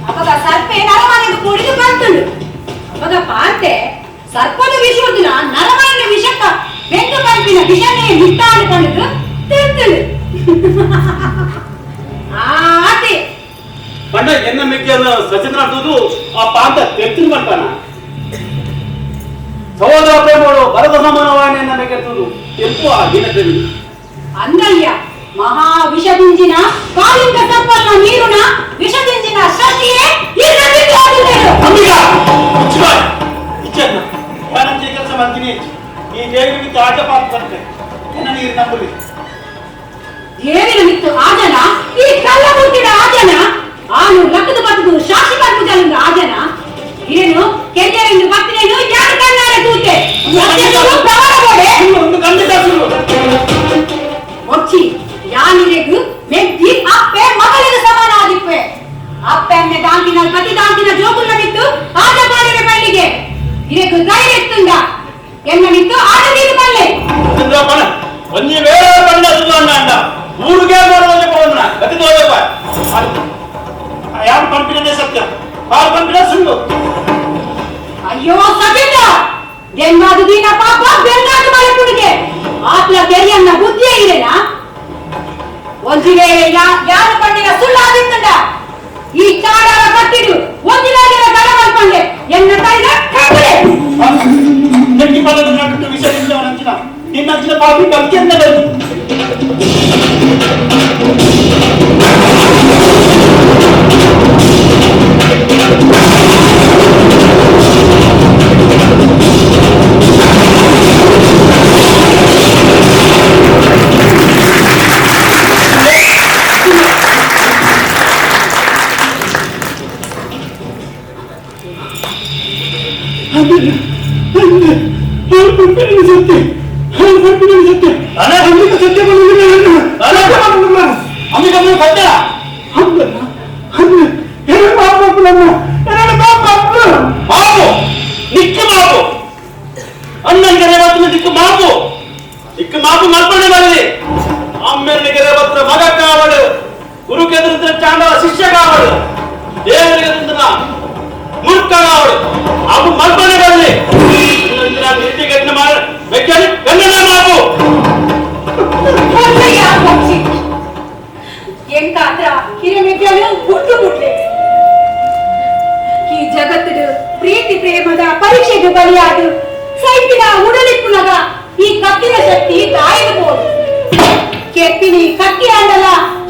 ಅಪಗ ಸರ್ಪೆ ನರಮನೆಗೆ ಕೂಡಿದು ಬಂತುಂಡು ಅಪಗ ಪಾಂತೆ ಸರ್ಪದ ವಿಷದಿನ ನರಮನೆಯ ವಿಷಕ್ಕ ಬೆಂಕು ಪಂಪಿನ ವಿಷನೇ ನಿತ್ತಾನು ಕಂಡು ತಿಳ್ತುಂಡು. ಆತಿ ಪಂಡ ಎನ್ನ ಮೆಕ್ಕೆಯನ್ನು ಸಚಿಂದ್ರ ಆ ಪಾಂತ ತೆತ್ತಿನ ಮಾಡ್ತಾನ ಸಹೋದರ ಪ್ರೇಮಗಳು ಭರತ ಸಮಾನವಾಣಿಯನ್ನ ಮೆಕ್ಕೆತ್ತುದು ಎಲ್ಪು ಆ ದಿನದಲ್ಲಿ ಅಂದಯ್ಯ ಮಹಾ ವಿಷದಿಂಜಿನ ಕಾಲಿಂಗ ಸರ್ಪನ ನೀರುನ ವಿಷದಿಂಜಿನ ಶಶಿಯೇ ಈ ನದಿಗೆ ಕೆಲಸ ಮಾಡ್ತೀನಿ ಈ ದೇವಿಗೆ ಆಟ ಪಾತ್ರ ಎನ್ನ ನೀರು ನಂಬುಲಿ ದೇವಿನ ಮಿತ್ತು ಆಜನ ಈ ಕಲ್ಲ ಮೂರ್ತಿನ ಆಜನ ಆನು ಲಕ್ಕದ ಬತ್ತದು ಶಾಸಿ ಪರ್ಪುಜಲಿಂದ ಆಜನ ಏನು ಕೆಂಜರೆಂದು ಭಕ್ತನೇನು ಯಾರು ಕಣ್ಣಾರೆ ತೂತೆ ಒಚ್ಚಿ ಯಾನಿರೆಗು ಮೆಗ್ಗಿ ಅಪ್ಪೆ ಮಗಳಿಗೆ ಸಮಾನ ಆದಿಪ್ಪೆ ಅಪ್ಪೆ ಅಮ್ಮೆ ದಾಂತಿನ ಪತಿ ದಾಂತಿನ ಜೋಕುಲ್ನ ಬಿಟ್ಟು ಆಟ ಪಾಡಿನ ಬಲ್ಲಿಗೆ ಇರೆಗು ಧೈರ್ಯ ಎತ್ತುಂಡ ಎನ್ನ ಬಿಟ್ಟು ಆಟ ತೀರು ಬಲ್ಲೆ ಒಂಜಿ ವೇಳೆ ಪಂಡ ಸುಧಾರಣ ಅಂಡ ಊರಿಗೆ ಮಾಡೋದಕ್ಕೆ ಪೋವನ ಗತಿ ತೋಜಪ್ಪ ಯಾರು ಪಂಪಿನೇ ಸತ್ಯ ಆರು ಪಂಪಿನ ಸುಳ್ಳು. ಅಯ್ಯೋ ಸಚಿಂದ್ರ ಗೆನ್ನಾದು ದೀನ ಪಾಪ ಬೆನ್ನಾದು ಮಲಕುಡಿಗೆ ಆತ್ಲ ತೆರಿಯನ್ನ ಬುದ್ಧಿಯೇ ಇರೇನಾ? ಒಂಜಿ ವೇಳೆ ಯಾರ ಪಂಡಿನ ಸುಳ್ಳಾದಿತ್ತಂಡ ಈ ಚಾಡಾರ ಕಟ್ಟಿಡು ಒಂದಿನಾಗಿನ ಗಡ ಮಲ್ಪಂಡೆ ಎನ್ನ ತಾಯಿನ ಕಟ್ಟಲೆ ನೆಕ್ಕಿ ಪಲ್ಲದ ನಟ್ಟು ವಿಷಯ ನಂಚಿನ ನಿನ್ನಂಚಿನ ಪಾಪಿ ಬದುಕಿಂದ ಬಂದು ಮಗ ಕಾವಡು ಗುರುಕೆದುರಿದ್ದ ಚಾಂಡವ ಶಿಷ್ಯ ಕಾವಡು ದೇವರಿಗೆ ಮೂರ್ಖ ಕಾವಡು ಅವು ಮಲ್ಪನೆ ಬರಲಿ ಮಾಪು ಎಂಕಾತ್ರ ಹಿರಿಮೆಗ್ಗಲು ಗುಡ್ಡು ಗುಡ್ಲೆ ಈ ಜಗತ್ತಿನ ಪ್ರೀತಿ ಪ್ರೇಮದ ಪರೀಕ್ಷೆಗೆ ಬಲಿಯಾದು ಸೈಪಿನ ಉಡಲಿಪ್ಪುನಗ ಈ ಕತ್ತಿನ ಶಕ್ತಿ ತಾಯಿದು ಕೆತ್ತಿನಿ ಕತ್ತಿ ಅಂದಲ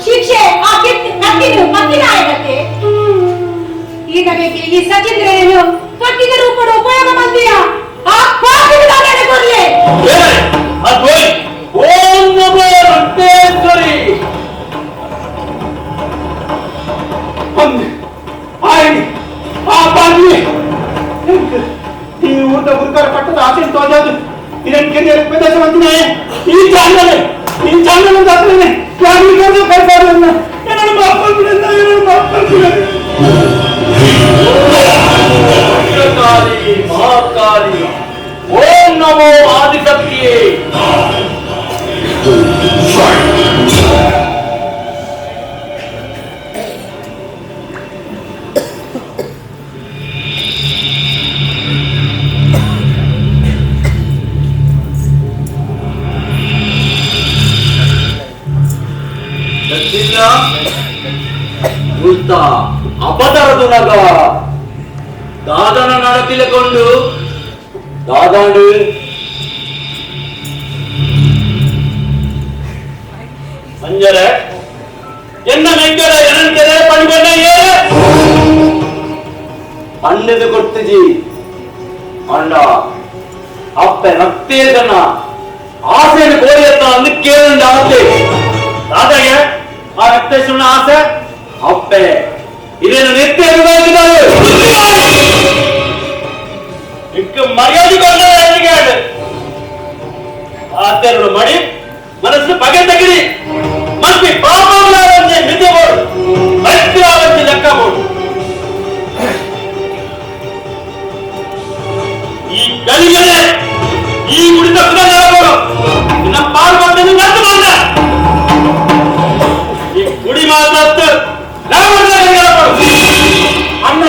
ಶಿಕ್ಷೆ ಆ ಕೆತ್ತಿ ಕತ್ತಿನ ಕತ್ತಿನ ಆಗತ್ತೆ. ಈ ನಮಗೆ ಈ ಸಚಿಂದ್ರನು ಕತ್ತಿನ ರೂಪದ ಉಪಯೋಗ ಮಂದಿಯ ಆ ಪಾಪಿನ ಕೊಡ್ಲಿ. ಓಂ ನಮೋ ವೆಂಕಟೇಶ್ವರಿ. ಆ ಪಾಪಿ ಈ ಊಟ ಗುರುಕಾರ ಪಟ್ಟದ ಆಸೆ ತೋಜಾದು ಇದನ್ನು ಕೆರಿಯರ್ ಉಪದೇಶ ಮಂದಿನೇ ಈ ಚಾನಲ್ ಈ ಚಾನಲ್ ದಾಖಲೆ ಯಾರು ಕೈಪಾಡು ಏನನ್ನು ಮಾಪಾಡ್ಬಿಡ ಏನನ್ನು ಮಾಪಾಡ್ಬಿಡ. ಕಾಲಿ ಮಹಾಕಾಲಿ ಓಂ ನಮೋ ಆದಿಶಕ್ತಿಯೇ. ಅಪತರದುನಗ ದಾದನ ನಡತಿಲಕೊಂಡು ದಾದಾಂಡು ಅಂಜರೆ ಎನ್ನ ಮೆಂಗರ ಎನಂತೆರೆ ಪಣಿಬಣ್ಣ ಏರೆ ಪಣ್ಣದು ಕೊಡ್ತಿಜಿ ಅಂಡ ಅಪ್ಪೆ ರಕ್ತೇದನ ಆಸೆಯನ್ನು ಕೋರಿಯತ್ತ ಅಂದು ಕೇಳಿದ ಆಸೆ ದಾದಾಗೆ ಆ ರಕ್ತೇಶ್ವರನ ಆಸೆ ಅಪ್ಪೆ ಇದನ್ನು ನಿತ್ಯ ಅನುಭವಿಸಿದ್ದಾರೆ. ಇಕ್ಕ ಮರ್ಯಾದೆ ಕೊಂಡ ಆತರು ಮಡಿ ಮನಸ್ಸು ಬಗೆ ತಗಿರಿ ಮನ್ಪಿ ಪಾಪಗಳಾವಂತೆ ಮಿತಿಬೋಡು ಮೈತ್ರಾವಂತೆ ಲೆಕ್ಕಬೋಡು ಈ ಗಳಿಗೆನೆ ಈ ಉಳಿದ ಕುದಬೋಡು ನಿನ್ನ ಪಾಲ್ ಬಂದದ್ದು ನನ್ನ ಬಂದ ಈ ಗುಡಿ ಮಾತಾಡ್ತು ಅಣ್ಣ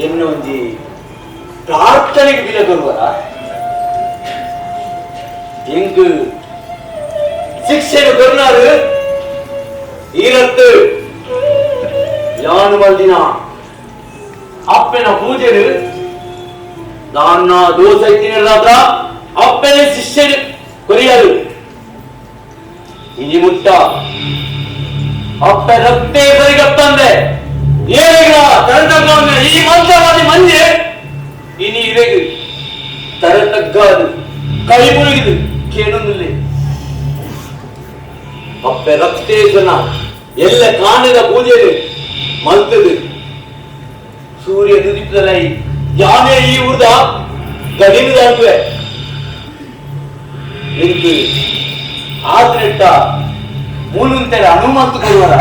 ಎನ್ನೊಂಜಿ ಪ್ರಾರ್ಥನೆಗೆ ಬಿಲ ಕೊರುವರ ಎಂಗ್ ಶಿಕ್ಷೆನು ಕೊರ್ನಾರು ಈರತ್ತು ಯಾನು ಮಲ್ದಿನ ಅಪ್ಪನ ಪೂಜೆರು ದಾನ್ನ ದೋಸೆ ತಿನ್ನಲಾದ್ರ ಅಪ್ಪನ ಶಿಷ್ಯನು ಕೊರಿಯರು ಇನಿ ಮುಟ್ಟ ಅಪ್ಪ ರಕ್ತೆ ಬರಿಗತ್ತಂದೆ ಏನಿಗ ತರತಗ್ಗ ಈ ಮಂತ್ರವಾದಿ ಮಂಜೆ ಇನಿ ಇರೆಗು ತರತಗ್ಗಾದು ಕೈ ಮುಳುಗಿದು ಕೇಳೊಂದಿಲ್ಲ ಅಪ್ಪೆ ರಕ್ತೇಶನ ಎಲ್ಲ ಕಾಣದ ಪೂಜೆಲು ಮಲ್ತದು ಸೂರ್ಯ ದುದಿಪ್ಪದಲೈ ಯಾನೇ ಈ ಊರ್ದ ಗಡಿನ ಅನ್ವೆ എനിക്ക് ಆದ್ರೆಟ್ಟ ಮೂಲುಂತೆರ ಅನುಮಂತು ಕೊಡುವರ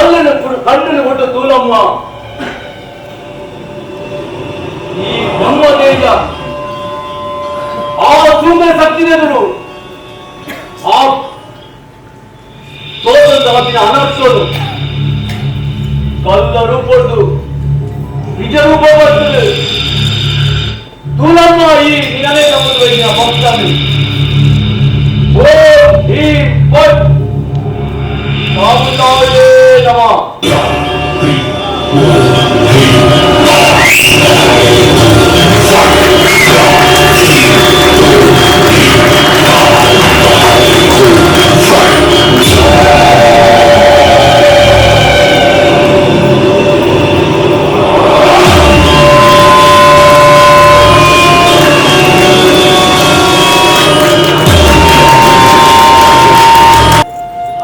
ಕಲ್ಲನ್ನು ಕಣ್ಣನ್ನು ಕೊಟ್ಟು ತೂಲಮ್ಮ ಈ ಬ್ರಹ್ಮತೇಜ ಆ ಸುಂದರ ಶಕ್ತಿನೆದುರು ಆ ತೋಟದ ಅನರ್ಥೋದು ಕಲ್ಲ ರೂಪದ್ದು ನಿಜ ರೂಪ ಬರ್ತದೆ ತೂಲಮ್ಮ ಈ ನಿಗಲೇ ನಮ್ಮದು ಭಕ್ತನು ಓ ಹೀ ಪಟ್ ಸಾಬುತಾಯೇ ನಮಃ.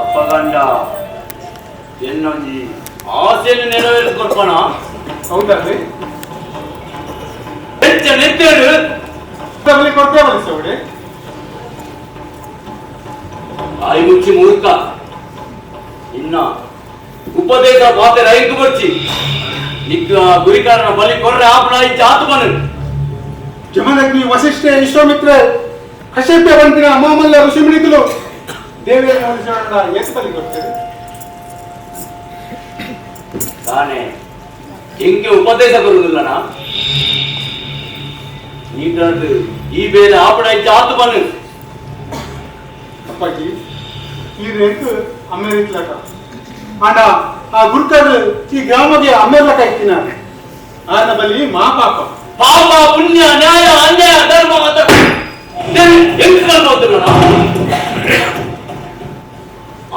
ಅಪ್ಪಗಂಡ ಎನ್ನೊಂಜಿ ಆಸೆಯನ್ನು ನೆರವೇರಿಸಿಕೊಡ್ಪಣ. ಹೌದಲ್ರಿ? ಹೆಚ್ಚ ನೆತ್ತೇಳು ಬಲಿ ಕೊಡ್ತೇ ಬಲಿಸೋಡಿ. ಬಾಯಿ ಮುಚ್ಚಿ ಮೂರ್ಖ. ಇನ್ನ ಉಪದೇಶ ಪಾತೆ ರೈತು ಬರ್ಚಿ ನಿಕ್ಕ ಗುರಿಕಾರನ ಬಲಿ ಕೊರ್ರೆ ಆಪಣ ಇಚ್ಚ ಆತ್ಮನು. ಜಮದಗ್ನಿ ವಸಿಷ್ಠೆ ವಿಶ್ವಾಮಿತ್ರ ಕಶ್ಯಪ್ಯ ಬಂತಿನ ಮಾಮಲ್ಲ ಋಷಿಮುನಿಗಳು ದೇವಿಯನ್ನು ಹೋಲಿಸೋಣ ಏತು ಬಲಿ ಕೊಡ್ತೇವೆ? ತಾನೇ ಹೆಂಗೆ ಉಪದೇಶ ಬರುವುದಿಲ್ಲನ ನೀಟಾದ ಈ ಬೇರೆ ಆಪಣ ಇಚ್ಚ ಆತ್ಮನು. ಅಪ್ಪಾಜಿ ಈ ರೇಖು ಅಮೇರಿಕ್ಲಕ ಆಂಡ ಆ ಗುರುಕರು ಈ ಗ್ರಾಮಗೆ ಅಮೇರ್ಲಕ ಇತ್ತಿನ ಆನ ಬಲಿ ಮಾ ಪಾಪ. ಪಾಪ ಪುಣ್ಯ ನ್ಯಾಯ ಅನ್ಯಾಯ ಧರ್ಮ ಅಧರ್ಮ ಎಂತ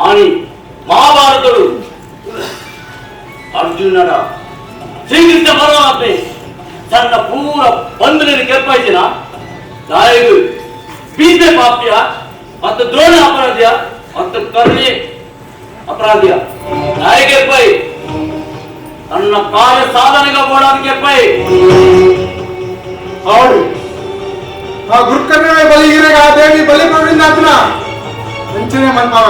ಆನಿ ಮಹಾಭಾರತಡು ಅರ್ಜುನರ ಶ್ರೀಕೃಷ್ಣ ಪರಮಾತ್ಮೆ ತನ್ನ ಪೂರ ಬಂಧುలని ಕೆರ್ಪಾಯಿಸಿನ ದಾಯಗು ಬೀಜ ಪಾಪ್ಯ ಮತ್ತು ದ್ರೋಣ ಅಪರಾಧಿಯ ಮತ್ತು ಕರ್ಣಿ ಅಪರಾಧಿಯ ನಾಯಕೆರ್ಪೈ ತನ್ನ ಕಾರ್ಯ ಸಾಧನೆಗೆ ಬೋಡಾದ ಕೆರ್ಪೈ. ಅವಳು ಆ ಗುರುಕರ್ಣವೇ ಬಲಿ ಇರಗ ಆ ದೇವಿ ಬಲಿ ಕೊಡಿಂದ ಆತನ ಅಂಚನೆ ಮನ್ಮಾವ.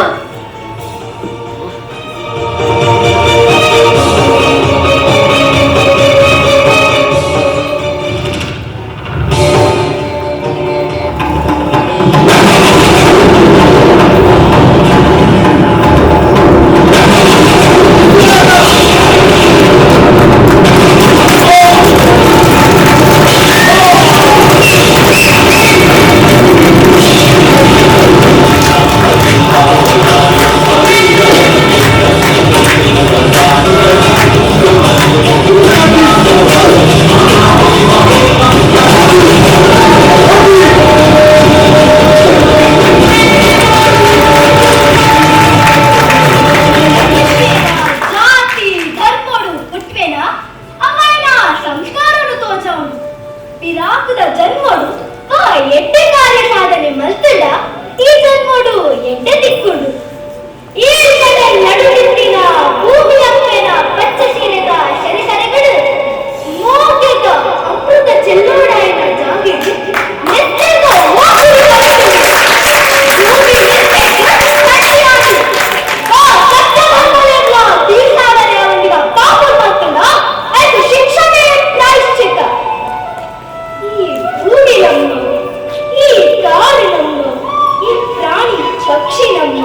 ಜಾತಿ ಧರ್ಮೋಡು ಪುಟ್ವೇನ ಅಮ್ಮನ ಸಂಸ್ಕಾರನು ತೋಜವನು ಪಿರಾಕುದ ಜನ್ಮೋಡು ಆ ಎಡ್ಡೆ ಕಾರ್ಯ ಸಾಧನೆ ಮಲ್ತುಂಡ ಈ ಜನ್ಮೋಡು ಎಡ್ಡೆ ದಿಕ್ಕುಂಡು. ಈ ನಡುವಿನ ಭೂಮಿಯಪ್ಪೆನ ಪಚ್ಚ ಸೀರೆದ ಸೆರೆಸೆರೆಗಳು ಮೋಗೆದ ಅಮೃತ ಚೆಲ್ಲೋಡಾಯನ ಜಾಗೆಗೆ ನೆತ್ತೆದ ಓಕುಳಿ ಬರ್ತುಂಡು. ಭೂಮಿ ನೆತ್ತೆಗ್ ಕಟ್ಟಿಯಾದು. ಆ ಸತ್ಯ ಧರ್ಮಲೆಲ್ಲ ತೀರ್ಸಾದರೆ ಅವನಿಗೆ ಪಾಪ ಮಾಡ್ತಂಡ ಅದು ಶಿಕ್ಷಣೆ ಪ್ರಾಯಶ್ಚಿತ್ತ. ಈ ಭೂಮಿ ನಮ್ಮ, ಈ ಕಾಡು ನಮ್ಮ, ಈ ಪ್ರಾಣಿ ಪಕ್ಷಿ ನಮ್ಮ,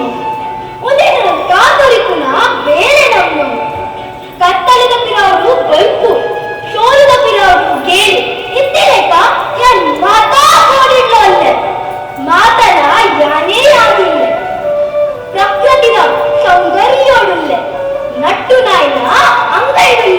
ಒಂದೇ ಕಾತೊರಿಪುನ ಬೇರೆ ನಮ್ಮ. ಕತ್ತಲದ ಪಿರವರು ಬಲ್ಪು, ಶೋಲದ ಪಿರವರು ಗೇಲಿ ಇತ್ತಿಲೇಕ ಯಾನ್ ಮಾತಾ ಕೋಡಿಡ್ಲು ಅಲ್ಲೇ ಮಾತನ ಯಾನೇ ಯಾದಿಲ್ಲ. ಪ್ರಕೃತಿನ ಸೌಂದರ್ಯೋಡುಲ್ಲೆ ನಟ್ಟು ನಾಯಿನ ಅಂಗೈಡುಲ್ಲೆ.